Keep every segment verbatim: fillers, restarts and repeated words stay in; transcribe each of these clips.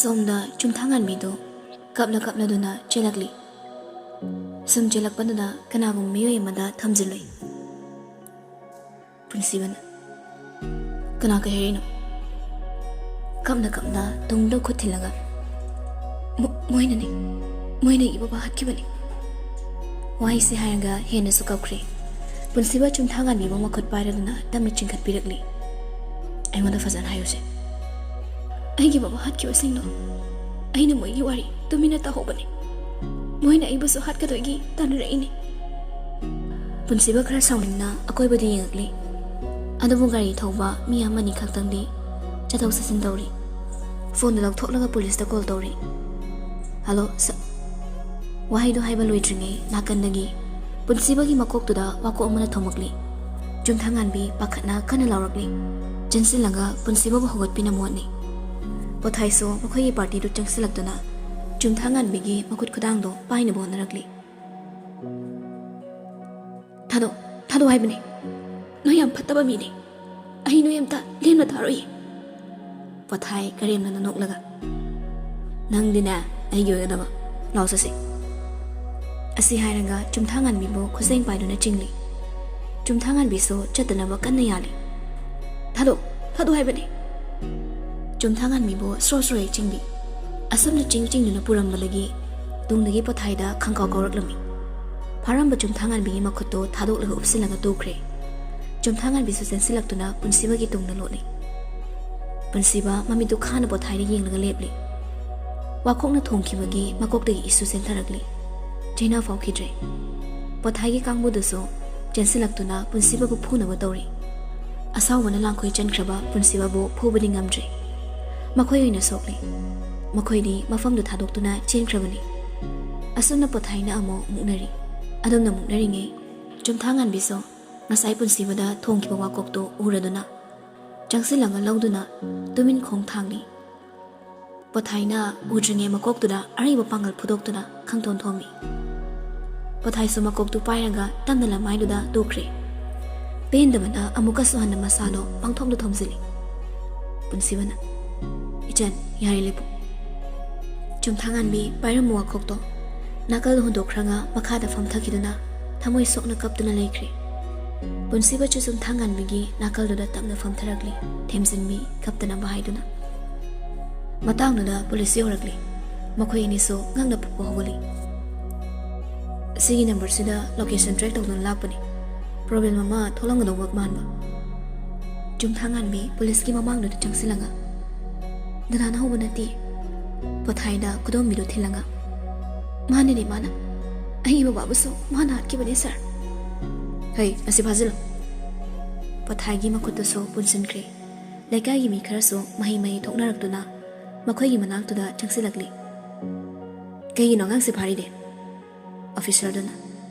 ꯁꯣꯝꯗ ꯆꯨꯝꯊꯥꯉꯥꯟꯕꯤꯗꯨ ꯀꯞꯂ ꯀꯞꯂꯗꯨꯅ ꯆꯦꯜꯂꯛꯂꯤ꯫ ꯁꯨꯝ ꯆꯦꯜꯂꯛꯄꯗꯨꯗ ꯀꯅꯥꯒꯨꯝꯕ ꯃꯤꯑꯣꯏ ꯑꯃꯗ ꯊꯝꯖꯤꯜꯂꯨꯏ꯫ ꯄꯨꯟꯁꯤꯕꯅ, "ꯀꯅꯥ ꯀꯩ ꯍꯥꯏꯔꯤꯅꯣ?" ꯀꯞꯅ ꯀꯞꯅ ꯇꯨꯡꯗ ꯈꯨꯠ ꯊꯤꯜꯂꯒ, "ꯃꯣ-, ꯃꯣꯏꯅꯅꯤ, ꯃꯣꯏꯅ ꯑꯩꯒꯤ ꯕꯕꯥ ꯍꯥꯠꯈꯤꯕꯅꯤ꯫ ꯋꯥꯍꯩꯁꯦ ꯍꯥꯏꯔꯒ ꯍꯦꯟꯅꯁꯨ ꯀꯞꯈ꯭ꯔꯦ꯫ ꯄꯨꯟꯁꯤꯕ ꯆꯨꯝꯊꯥꯉꯥꯟꯕꯤꯕꯨ ꯃꯈꯨꯠ ꯄꯥꯏꯔꯗꯨꯅ ꯇꯞꯅ ꯆꯤꯡꯈꯠꯄꯤꯔꯛꯂꯤ꯫ "ꯑꯩꯉꯣꯟꯗ ꯐꯖꯅ ꯍꯥꯏꯌꯨꯁꯦ꯫ ꯑꯩꯒꯤ ꯕꯕꯥ ꯍꯥꯠꯈꯤꯕꯁꯤꯡꯗꯣ ꯑꯩꯅ ꯃꯣꯏꯒꯤ ꯋꯥꯔꯤ ꯇꯨꯃꯤꯟꯅ ꯇꯥꯍꯧꯕꯅꯤ꯫ ꯃꯣꯏꯅ ꯑꯩꯕꯨꯁꯨ ꯍꯥꯠꯀꯗꯣꯏꯒꯤ ꯇꯥꯟꯅꯔꯛꯏꯅꯤ꯫" ꯄꯨꯟꯁꯤꯕ ꯈꯔ ꯁꯥꯎꯅꯤꯡꯅ ꯑꯀꯣꯏꯕꯗ ꯌꯦꯡꯉꯛꯂꯤ꯫ ꯑꯗꯨꯕꯨ ꯒꯥꯔꯤ ꯊꯧꯕ ꯃꯤ ꯑꯃꯅꯤ ꯈꯛꯇꯪꯗꯤ ꯆꯠꯊꯣꯛ ꯆꯠꯁꯤꯟ ꯇꯧꯔꯤ꯫ ꯐꯣꯟꯗꯨ ꯂꯧꯊꯣꯛꯂꯒ ꯄꯨꯂꯤꯁꯇ ꯀꯣꯜ ꯇꯧꯔꯤ꯫ "ꯍꯜꯂꯣ, ꯁ-," ꯋꯥꯍꯩꯗꯨ ꯍꯥꯏꯕ ꯂꯣꯏꯗ꯭ꯔꯤꯉꯩ ꯅꯥꯀꯟꯗꯒꯤ ꯄꯨꯟꯁꯤꯕꯒꯤ ꯃꯀꯣꯛꯇꯨꯗ ꯋꯥꯀꯣꯛ ꯑꯃꯅ ꯊꯣꯝꯃꯛꯂꯤ꯫ ꯆꯨꯝꯊꯥꯉꯥꯟꯕꯤ ꯄꯥꯈꯠꯅ ꯀꯟꯅ ꯂꯥꯎꯔꯛꯂꯤ꯫ ꯆꯦꯟꯁꯤꯜꯂꯒ ꯄꯨꯟꯁꯤꯕꯕꯨ ꯍꯧꯒꯠꯄꯤꯅ ꯃꯣꯠꯅꯤ꯫ ꯄꯣꯊꯥꯏꯁꯨ ꯃꯈꯣꯏꯒꯤ ꯄꯥꯔꯇꯤꯗꯨ ꯆꯪꯁꯤꯜꯂꯛꯇꯨꯅ ꯆꯨꯝꯊꯥꯉꯥꯟꯕꯤꯒꯤ ꯃꯈꯨꯠ ꯈꯨꯗꯥꯡꯗꯣ ꯄꯥꯏꯅꯕ ꯍꯣꯠꯅꯔꯛꯂꯤ꯫ "ꯊꯥꯗꯣꯛ, ꯊꯥꯗꯣꯛ ꯍꯥꯏꯕꯅꯦ꯫ ꯅꯣꯏ ꯌꯥꯝ ꯐꯠꯇꯕ ꯃꯤꯅꯦ꯫ ꯑꯩ ꯅꯣꯏ ꯑꯝꯇ ꯂꯦꯝꯅ ꯊꯥꯔꯣꯏꯌꯦ꯫" ꯄꯣꯊꯥꯏ ꯀꯔꯦꯝꯅꯅ ꯅꯣꯛꯂꯒ, "ꯅꯪꯗꯤꯅꯦ ꯑꯩꯒꯤ ꯑꯣꯏꯒꯗꯕ꯫ ꯂꯥꯎ ꯆꯠꯁꯤ꯫" ꯑꯁꯤ ꯍꯥꯏꯔꯒ ꯆꯨꯝꯊꯥꯉꯥꯟꯕꯤꯕꯨ ꯈꯨꯖꯦꯡ ꯄꯥꯏꯗꯨꯅ ꯆꯤꯡꯂꯤ꯫ ꯆꯨꯝꯊꯥꯉꯥꯟꯕꯤꯁꯨ ꯆꯠꯇꯅꯕ ꯀꯟꯅ ꯌꯥꯜꯂꯤ꯫ "ꯊꯥꯗꯣꯛ, ꯊꯥꯗꯣꯛ ꯍꯥꯏꯕꯅꯦ꯫" ꯆꯨꯝꯊꯥꯉꯥꯟꯕꯤꯕꯨ ꯁ꯭ꯔꯣ ꯁ꯭ꯔꯣ ꯍꯦꯛ ꯆꯤꯡꯕꯤ꯫ ꯑꯁꯨꯝꯅ ꯆꯤꯡ ꯆꯤꯡꯗꯨꯅ ꯄꯨꯔꯝꯕꯗꯒꯤ ꯇꯨꯡꯗꯒꯤ ꯄꯣꯊꯥꯏꯗ ꯈꯪꯀꯥꯎ ꯀꯥꯎꯔꯛꯂꯝꯃꯤ꯫ ꯐꯥꯔꯝꯕ ꯆꯨꯝꯊꯥꯉꯥꯟꯕꯤꯒꯤ ꯃꯈꯨꯠꯇꯣ ꯊꯥꯗꯣꯛꯂꯒ ꯎꯞꯁꯤꯜꯂꯒ ꯇꯣꯛꯈ꯭ꯔꯦ꯫ ꯆꯨꯝꯊꯥꯉꯥꯟꯕꯤꯁꯨ ꯆꯦꯟꯁꯤꯜꯂꯛꯇꯨꯅ ꯄꯨꯟꯁꯤꯕꯒꯤ ꯇꯨꯡꯗ ꯂꯣꯠꯂꯤ꯫ ꯄꯨꯟꯁꯤꯕ ꯃꯃꯤꯠꯇꯨ ꯈꯥꯅ ꯄꯣꯊꯥꯏꯗ ꯌꯦꯡꯂꯒ ꯂꯦꯞꯂꯤ꯫ ꯋꯥꯈꯣꯛꯅ ꯊꯣꯡꯈꯤꯕꯒꯤ ꯃꯀꯣꯛꯇꯒꯤ ꯏꯁꯨ ꯆꯦꯟꯊꯔꯛꯂꯤ꯫ ꯆꯩꯅꯥ ꯐꯥꯎꯈꯤꯗ꯭ꯔꯦ꯫ ꯄꯣꯊꯥꯏꯒꯤ ꯀꯥꯡꯕꯨꯗꯨꯁꯨ ꯆꯦꯟꯁꯤꯜꯂꯛꯇꯨꯅ ꯄꯨꯟꯁꯤꯕꯕꯨ ꯐꯨꯅꯕ ꯇꯧꯔꯤ꯫ ꯑꯁꯥꯎꯕꯅ ꯂꯥꯡꯈꯣꯏ ꯆꯟꯈ꯭ꯔꯕ ꯄꯨꯟꯁꯤꯕꯕꯨ ꯐꯨꯕꯗꯤ ꯉꯝꯗ꯭ꯔꯦ꯫ ꯃꯈꯣꯏ ꯑꯣꯏꯅ ꯁꯣꯛꯂꯤ꯫ ꯃꯈꯣꯏꯗꯤ ꯃꯐꯝꯗꯨ ꯊꯥꯗꯣꯛꯇꯨꯅ ꯆꯦꯟꯈ꯭ꯔꯕꯅꯤ꯫ ꯑꯁꯨꯝꯅ ꯄꯣꯊꯥꯏꯅ ꯑꯃꯨꯛ ꯃꯨꯛꯅꯔꯤ꯫ ꯑꯗꯨꯝꯅ ꯃꯨꯛꯅꯔꯤꯉꯩ ꯆꯨꯝꯊꯥꯉꯥꯟꯕꯤꯁꯨ ꯉꯁꯥꯏ ꯄꯨꯟꯁꯤꯕꯗ ꯊꯣꯡꯈꯤꯕ ꯋꯥꯀꯣꯛꯇꯨ ꯎꯔꯗꯨꯅ ꯆꯪꯁꯤꯜꯂꯒ ꯂꯧꯗꯨꯅ ꯇꯨꯃꯤꯟ ꯈꯣꯡ ꯊꯥꯡꯂꯤ꯫ ꯄꯣꯊꯥꯏꯅ ꯎꯗ꯭ꯔꯤꯉꯩ ꯃꯀꯣꯛꯇꯨꯗ ꯑꯔꯩꯕ ꯄꯥꯡꯒꯜ ꯐꯨꯗꯣꯛꯇꯨꯅ ꯈꯪꯊꯣꯝ ꯊꯣꯝꯃꯤ꯫ ꯄꯣꯊꯥꯏꯁꯨ ꯃꯀꯣꯛꯇꯨ ꯄꯥꯏꯔꯒ ꯇꯞꯅ ꯂꯃꯥꯏꯗꯨꯗ ꯇꯣꯛꯈ꯭ꯔꯦ꯫ ꯄꯦꯟꯗꯕꯅ ꯑꯃꯨꯛꯀꯁꯨ ꯍꯟꯅ ꯃꯁꯥꯗꯣ ꯄꯪꯊꯣꯝꯗ ꯊꯣꯝꯖꯤꯜꯂꯤ꯫ ꯄꯨꯟꯁꯤꯕꯅ, "ꯏꯆꯟ, ꯌꯥꯔꯦ, ꯂꯦꯞꯄꯨ꯫ ꯆꯨꯝꯊꯥꯉꯥꯟꯕꯤ ꯄꯥꯏꯔꯝꯕ ꯋꯥꯈꯣꯛꯇꯣ ꯅꯥꯀꯜꯗ ꯍꯨꯟꯗꯣꯛꯈ꯭ꯔꯒ ꯃꯈꯥꯗ ꯐꯝꯊꯈꯤꯗꯨꯅ ꯊꯃꯣꯏ ꯁꯣꯛꯅ ꯀꯞꯇꯨꯅ ꯂꯩꯈ꯭ꯔꯦ꯫ ꯄꯨꯟꯁꯤꯕꯁꯨ ꯆꯨꯝꯊꯥꯉꯥꯟꯕꯤꯒꯤ ꯅꯥꯀꯜꯗꯨꯗ ꯇꯞꯅ ꯐꯝꯊꯔꯛꯂꯤ, ꯊꯦꯝꯖꯤꯟꯕꯤ ꯀꯞꯇꯅꯕ ꯍꯥꯏꯗꯨꯅ꯫ ꯃꯇꯥꯡꯗꯨꯗ ꯄꯨꯂꯤꯁ ꯌꯧꯔꯛꯂꯤ꯫ ꯃꯈꯣꯏ ꯑꯅꯤꯁꯨ ꯉꯛꯅ ꯄꯨꯛꯄ ꯍꯧꯒꯠꯂꯤ꯫ "ꯁꯤꯒꯤ ꯅꯝꯕꯔꯁꯤꯗ ꯂꯣꯀꯦꯁꯟ ꯇ꯭ꯔꯦꯛ ꯇꯧꯗꯨꯅ ꯂꯥꯛꯄꯅꯤ꯫ ꯄ꯭ꯔꯣꯕ꯭ꯂꯦꯝ ꯑꯃ ꯊꯣꯛꯂꯝꯒꯗꯧꯕ ꯃꯥꯟꯕ꯫" ꯆꯨꯝꯊꯥꯉꯥꯟꯕꯤ ꯄꯨꯂꯤꯁꯀꯤ ꯃꯃꯥꯡꯗꯨꯗ ꯆꯪꯁꯤꯜꯂꯒ, "ꯗꯗꯥꯅ ꯍꯧꯕ ꯅꯠꯇꯦ, ꯄꯣꯊꯥꯏꯗ ꯈꯨꯗꯣꯝꯕꯤꯗꯨ ꯊꯤꯜꯂꯒ, "ꯃꯥꯅꯅꯦ, ꯃꯥꯅ꯫ ꯑꯩꯒꯤ ꯕꯕꯥꯕꯨꯁꯨ ꯃꯥꯅ ꯍꯥꯠꯈꯤꯕꯅꯦ, ꯁꯥꯔ꯫" "ꯍꯩ, ꯑꯁꯤ ꯐꯥꯖꯤꯜꯂꯨ꯫" ꯄꯣꯊꯥꯏꯒꯤ ꯃꯈꯨꯠꯇꯨꯁꯨ ꯄꯨꯟꯁꯤꯟꯈ꯭ꯔꯦ꯫ ꯂꯩꯀꯥꯏꯒꯤ ꯃꯤ ꯈꯔꯁꯨ ꯃꯍꯩ ꯃꯍꯩ ꯊꯣꯛꯅꯔꯛꯇꯨꯅ ꯃꯈꯣꯏꯒꯤ ꯃꯅꯥꯛꯇꯨꯗ ꯆꯪꯁꯤꯜꯂꯛꯂꯤ꯫ "ꯀꯩꯒꯤꯅꯣ ꯑꯉꯥꯡꯁꯦ ꯐꯥꯔꯤꯗꯤ?" ꯑꯣꯐꯤꯁꯔꯗꯨꯅ,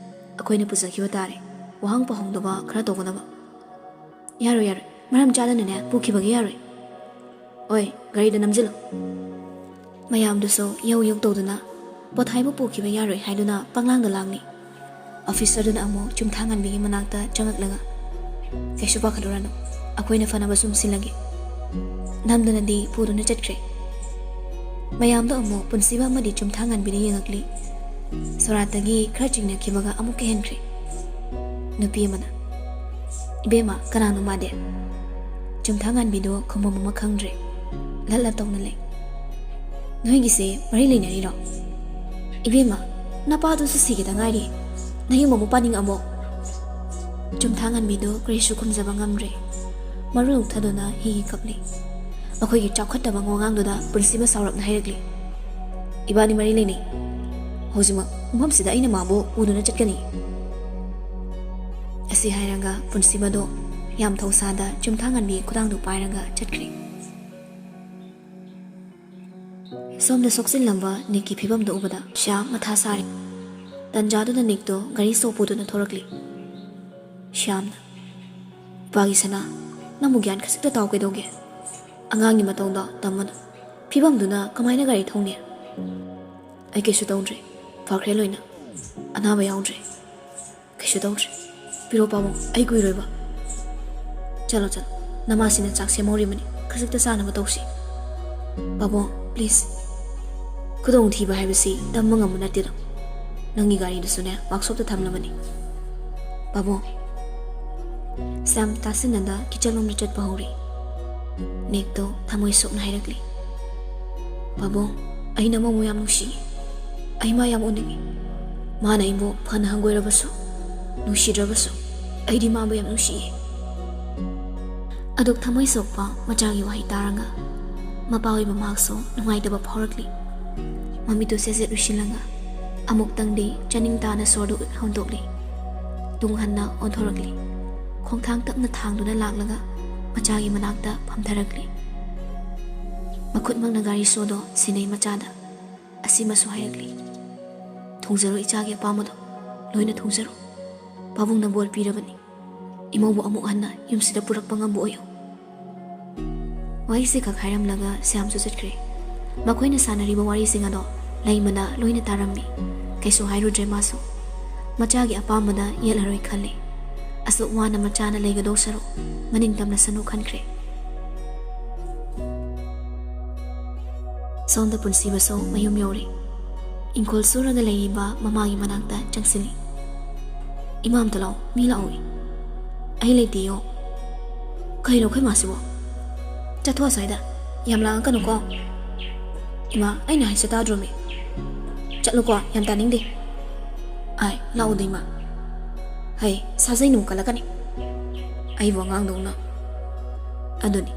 "ꯑꯩꯈꯣꯏꯅ ꯄꯨꯖꯈꯤꯕ ꯇꯥꯔꯦ꯫ ꯋꯥꯍꯪ ꯄꯥꯎꯍꯪꯗꯕ ꯈꯔ ꯇꯧꯒꯗꯕ꯫" "ꯌꯥꯔꯣꯏ, ꯌꯥꯔꯣꯏ꯫ ꯃꯔꯝ ꯆꯥꯗꯅꯅꯦ ꯄꯨꯈꯤꯕꯒꯤ ꯌꯥꯔꯣꯏ꯫" "ꯑꯣꯏ, ꯒꯥꯔꯤꯗ ꯅꯝꯁꯤꯜꯂꯨ꯫" ꯃꯌꯥꯝꯗꯨꯁꯨ ꯌꯧ ꯌꯧ ꯇꯧꯗꯨꯅ ꯄꯣꯊꯥꯏꯕꯨ ꯄꯨꯈꯤꯕ ꯌꯥꯔꯣꯏ ꯍꯥꯏꯗꯨꯅ ꯄꯪꯂꯥꯡꯗ ꯂꯥꯡꯂꯤ꯫ ꯑꯣꯐꯤꯁꯔꯗꯨꯅ ꯑꯃꯨꯛ ꯆꯨꯝꯊꯥꯉꯥꯟꯕꯤꯒꯤ ꯃꯅꯥꯛꯇ ꯆꯪꯉꯛꯂꯒ, "ꯀꯩꯁꯨ ꯄꯥꯈꯠꯂꯨꯔꯅꯨ, ꯑꯩꯈꯣꯏꯅ ꯐꯅꯕ ꯁꯨꯝ ꯁꯤꯜꯂꯒꯦ꯫" ꯅꯝꯗꯅꯗꯤ ꯄꯨꯗꯨꯅ ꯆꯠꯈ꯭ꯔꯦ꯫ ꯃꯌꯥꯝꯗꯣ ꯑꯃꯨꯛ ꯄꯨꯟꯁꯤꯕ ꯑꯃꯗꯤ ꯆꯨꯝꯊꯥꯉꯥꯟꯕꯤꯗ ꯌꯦꯡꯉꯛꯂꯤ꯫ ꯁꯣꯔꯥꯠꯇꯒꯤ ꯈꯔ ꯆꯤꯡꯅꯈꯤꯕꯒ ꯑꯃꯨꯛꯀ ꯍꯦꯟꯈ꯭ꯔꯦ꯫ ꯅꯨꯄꯤ ꯑꯃꯅ, "ꯏꯕꯦꯝꯃ, ꯀꯅꯥꯅꯣ ꯃꯥꯗꯤ?" ꯆꯨꯝꯊꯥꯉꯥꯟꯕꯤꯗꯣ ꯈꯨꯝꯐꯝ ꯑꯃ ꯈꯪꯗ꯭ꯔꯦ꯫ ꯂꯠ ꯂꯠ ꯇꯧꯅ ꯂꯩ꯫ "ꯅꯣꯏꯒꯤꯁꯦ ꯃꯔꯤ ꯂꯩꯅꯔꯤꯔꯣ?" "ꯏꯕꯦꯝꯃ, ꯅꯄꯥꯗꯨꯁꯨ ꯁꯤꯒꯗ ꯉꯥꯏꯔꯤ, ꯅꯌꯨꯝ ꯑꯃꯨꯛ ꯄꯥꯅꯤꯡꯉꯛꯑꯕꯣ?" ꯆꯨꯝꯊꯥꯉꯥꯟꯕꯤꯗꯨ ꯀꯔꯤꯁꯨ ꯈꯨꯝꯖꯕ ꯉꯝꯗ꯭ꯔꯦ꯫ ꯃꯔꯨ ꯂꯨꯛꯊꯗꯨꯅ ꯍꯤ ꯍꯤ ꯀꯞꯂꯤ꯫ ꯃꯈꯣꯏꯒꯤ ꯆꯥꯎꯈꯠꯇꯕ ꯋꯥꯉꯥꯡꯗꯨꯗ ꯄꯨꯟꯁꯤꯕ ꯁꯥꯎꯔꯞꯅ ꯍꯥꯏꯔꯛꯂꯤ, "ꯏꯕꯥꯅꯤ ꯃꯔꯤ ꯂꯩꯅꯩ꯫ ꯍꯧꯖꯤꯛꯃꯛ ꯃꯐꯝꯁꯤꯗ ꯑꯩꯅ ꯃꯥꯕꯨ ꯎꯗꯨꯅ ꯆꯠꯀꯅꯤ꯫" ꯑꯁꯤ ꯍꯥꯏꯔꯒ ꯄꯨꯟꯁꯤꯕꯗꯣ ꯌꯥꯝ ꯊꯧꯁꯥꯗ ꯆꯨꯝꯊꯥꯉꯥꯟꯕꯤꯒꯤ ꯈꯨꯗꯥꯡꯗꯨ ꯄꯥꯏꯔꯒ ꯆꯠꯈ꯭ꯔꯦ꯫ ꯁꯣꯝꯗ ꯁꯣꯛꯆꯤꯜꯂꯝꯕ ꯅꯤꯛꯀꯤ ꯐꯤꯕꯝꯗꯨ ꯎꯕꯗ ꯁ꯭ꯌꯥꯝ ꯃꯊꯥ ꯁꯥꯔꯦ꯫ ꯇꯟꯖꯥꯗꯨꯗ ꯅꯤꯛꯇꯣ ꯒꯥꯔꯤ ꯁꯣ ꯄꯨꯗꯨꯅ ꯊꯣꯔꯛꯂꯤ꯫ ꯁ꯭ꯌꯥꯝꯅ, "ꯏꯄꯥꯒꯤ ꯁꯅꯥ, ꯅꯪꯕꯨ ꯒ꯭ꯌꯥꯟ ꯈꯖꯤꯛꯇ ꯇꯥꯎ ꯀꯩꯗꯧꯒꯦ? ꯑꯉꯥꯡꯒꯤ ꯃꯇꯧꯗꯣ ꯇꯝꯃꯅꯨ꯫ ꯐꯤꯕꯝꯗꯨꯅ ꯀꯃꯥꯏꯅ ꯒꯥꯔꯤ ꯊꯧꯅꯤ?" "ꯑꯩ ꯀꯩꯁꯨ ꯇꯧꯗ꯭ꯔꯦ, ꯐꯈ꯭ꯔꯦ ꯂꯣꯏꯅ꯫ ꯑꯅꯥꯕ ꯌꯥꯎꯗ꯭ꯔꯦ꯫ ꯀꯩꯁꯨ ꯇꯧꯗ꯭ꯔꯦ꯫ ꯄꯤꯔꯣ ꯄꯥꯕꯨꯡ, ꯑꯩ ꯀꯨꯏꯔꯣꯏꯕ꯫ ꯆꯠꯂꯣ, ꯆꯠꯂꯣ꯫ ꯅꯃꯥꯁꯤꯅ ꯆꯥꯛ ꯁꯦꯝꯍꯧꯔꯤꯕꯅꯤ꯫ ꯈꯖꯤꯛꯇ ꯆꯥꯅꯕ ꯇꯧꯁꯤ꯫ ꯄꯥꯕꯨꯡ, please꯫ ꯈꯨꯗꯣꯡꯊꯤꯕ ꯍꯥꯏꯕꯁꯤ ꯇꯝꯕ ꯉꯝꯕ ꯅꯠꯇꯦꯗꯣ꯫ ꯅꯪꯒꯤ ꯒꯥꯔꯤꯗꯨꯁꯨꯅꯦ ꯋꯥꯛꯁꯣꯞꯇ ꯊꯝꯂꯕꯅꯤ꯫ ꯄꯥꯕꯨꯡ꯫ ꯁ꯭ꯌꯥꯝ ꯇꯥꯁꯤꯟꯅꯗ ꯀꯤꯆꯟ ꯂꯣꯝꯗ ꯆꯠꯄ ꯍꯧꯔꯤ꯫ ꯅꯤꯛꯇꯣ ꯊꯃꯣꯏ ꯁꯣꯛꯅ ꯍꯥꯏꯔꯛꯂꯤ, "ꯄꯥꯕꯨꯡ, ꯑꯩꯅ ꯃꯣꯃꯣ ꯌꯥꯝ ꯅꯨꯡꯁꯤꯌꯦ꯫ ꯑꯩ ꯃꯥ ꯌꯥꯝ ꯎꯅꯤꯡꯉꯤ꯫ ꯃꯥꯅ ꯑꯩꯕꯨ ꯐꯅ ꯍꯪꯒꯣꯏꯔꯕꯁꯨ, ꯅꯨꯡꯁꯤꯗ꯭ꯔꯕꯁꯨ, ꯑꯩꯗꯤ ꯃꯥꯕꯨ ꯌꯥꯝ ꯅꯨꯡꯁꯤꯌꯦ꯫" ꯑꯗꯨꯛ ꯊꯃꯣꯏ ꯁꯣꯛꯄ ꯃꯆꯥꯒꯤ ꯋꯥꯍꯩ ꯇꯥꯔꯒ ꯃꯄꯥ ꯑꯣꯏꯕ ꯃꯍꯥꯛꯁꯨ ꯅꯨꯡꯉꯥꯏꯇꯕ ꯐꯥꯎꯔꯛꯂꯤ꯫ ꯃꯃꯤꯠꯇꯨ ꯁꯦꯠ ꯁꯦꯠ ꯎꯏꯁꯤꯜꯂꯒ ꯑꯃꯨꯛꯇꯪꯗꯤ ꯆꯥꯅꯤꯡ ꯇꯥꯅ ꯁꯣꯔꯗꯨ ꯍꯣꯟꯗꯣꯛꯂꯤ꯫ ꯇꯨꯡ ꯍꯟꯅ ꯑꯣꯟꯊꯣꯔꯛꯂꯤ꯫ ꯈꯣꯡꯊꯥꯡ ꯇꯞꯅ ꯊꯥꯡꯗꯨꯅ ꯂꯥꯛꯂꯒ ꯃꯆꯥꯒꯤ ꯃꯅꯥꯛꯇ ꯐꯝꯊꯔꯛꯂꯤ꯫ ꯃꯈꯨꯠꯃꯛꯅ ꯒꯥꯔꯤ ꯁꯣꯗꯣ ꯁꯤꯟꯅꯩ ꯃꯆꯥꯗ꯫ ꯑꯁꯤꯃꯁꯨ ꯍꯥꯏꯔꯛꯂꯤ, "ꯊꯣꯡꯖꯔꯣ, ꯏꯆꯥꯒꯤ ꯑꯄꯥꯝꯕꯗꯣ ꯂꯣꯏꯅ ꯊꯣꯡꯖꯔꯣ꯫ ꯄꯥꯕꯨꯡꯅ ꯕꯣꯔ ꯄꯤꯔꯕꯅꯤ꯫ ꯏꯃꯧꯕꯨ ꯑꯃꯨꯛ ꯍꯟꯅ ꯌꯨꯝꯁꯤꯗ ꯄꯨꯔꯛꯄ ꯉꯝꯕ ꯑꯣꯏꯌꯨ꯫" ꯋꯥꯍꯩꯁꯤ ꯈꯛ ꯍꯥꯏꯔꯝꯂꯒ ꯁ꯭ꯌꯥꯝꯁꯨ ꯆꯠꯈ꯭ꯔꯦ꯫ ꯃꯈꯣꯏꯅ ꯁꯥꯟꯅꯔꯤꯕ ꯋꯥꯔꯤꯁꯤꯡ ꯑꯗꯣ ꯂꯩꯃꯅ ꯂꯣꯏꯅ ꯇꯥꯔꯝꯃꯤ꯫ ꯀꯩꯁꯨ ꯍꯥꯏꯔꯨꯗ꯭ꯔꯦ ꯃꯥꯁꯨ꯫ ꯃꯆꯥꯒꯤ ꯑꯄꯥꯝꯕꯗ ꯌꯦꯠꯂꯔꯣꯏ ꯈꯜꯂꯤ꯫ ꯑꯁꯨꯛ ꯋꯥꯅ ꯃꯆꯥꯅ ꯂꯩꯒꯗꯧ ꯁꯔꯨꯛ ꯃꯅꯤꯡ ꯇꯝꯅ ꯁꯅꯨ ꯈꯟꯈ꯭ꯔꯦ꯫ ꯁꯣꯝꯗ ꯄꯨꯟꯁꯤꯕꯁꯨ ꯃꯌꯨꯝ ꯌꯧꯔꯦ꯫ ꯏꯪꯈꯣꯜ ꯁꯨꯔꯒ ꯂꯩꯔꯤꯕ ꯃꯃꯥꯒꯤ ꯃꯅꯥꯛꯇ ꯆꯪꯁꯤꯜꯂꯤ꯫ "ꯏꯃꯥ, ꯑꯝꯇ ꯂꯥꯛꯑꯣ, ꯃꯤ ꯂꯥꯛꯑꯣꯏ꯫" "ꯑꯩ ꯂꯩꯇꯦꯌꯣ꯫" "ꯀꯩꯅꯣ ꯑꯩꯈꯣꯏ ꯃꯥꯁꯤꯕꯣ? ꯆꯠꯊꯣꯛ ꯑꯁ꯭ꯋꯥꯏꯗ, ꯌꯥꯝ ꯂꯥꯡꯉꯛꯀꯅꯨꯀꯣ꯫" "ꯏꯃꯥ, ꯑꯩꯅ ꯍꯥꯏꯁꯦ ꯇꯥꯗ꯭ꯔꯣꯃꯤ? ꯆꯠꯂꯨꯀꯣ, ꯌꯥꯝ ꯇꯥꯅꯤꯡꯗꯦ꯫" "ꯑꯥꯏ, ꯂꯥꯛꯑꯣꯗ ꯏꯃꯥ꯫" "ꯍꯩ, ꯁꯥꯖꯩꯅ ꯑꯃꯨꯛ ꯀꯜꯂꯛꯀꯅꯤ꯫ ꯑꯩꯕꯨ ꯑꯉꯥꯡꯗꯧꯅ꯫" "ꯑꯗꯨꯅꯤ,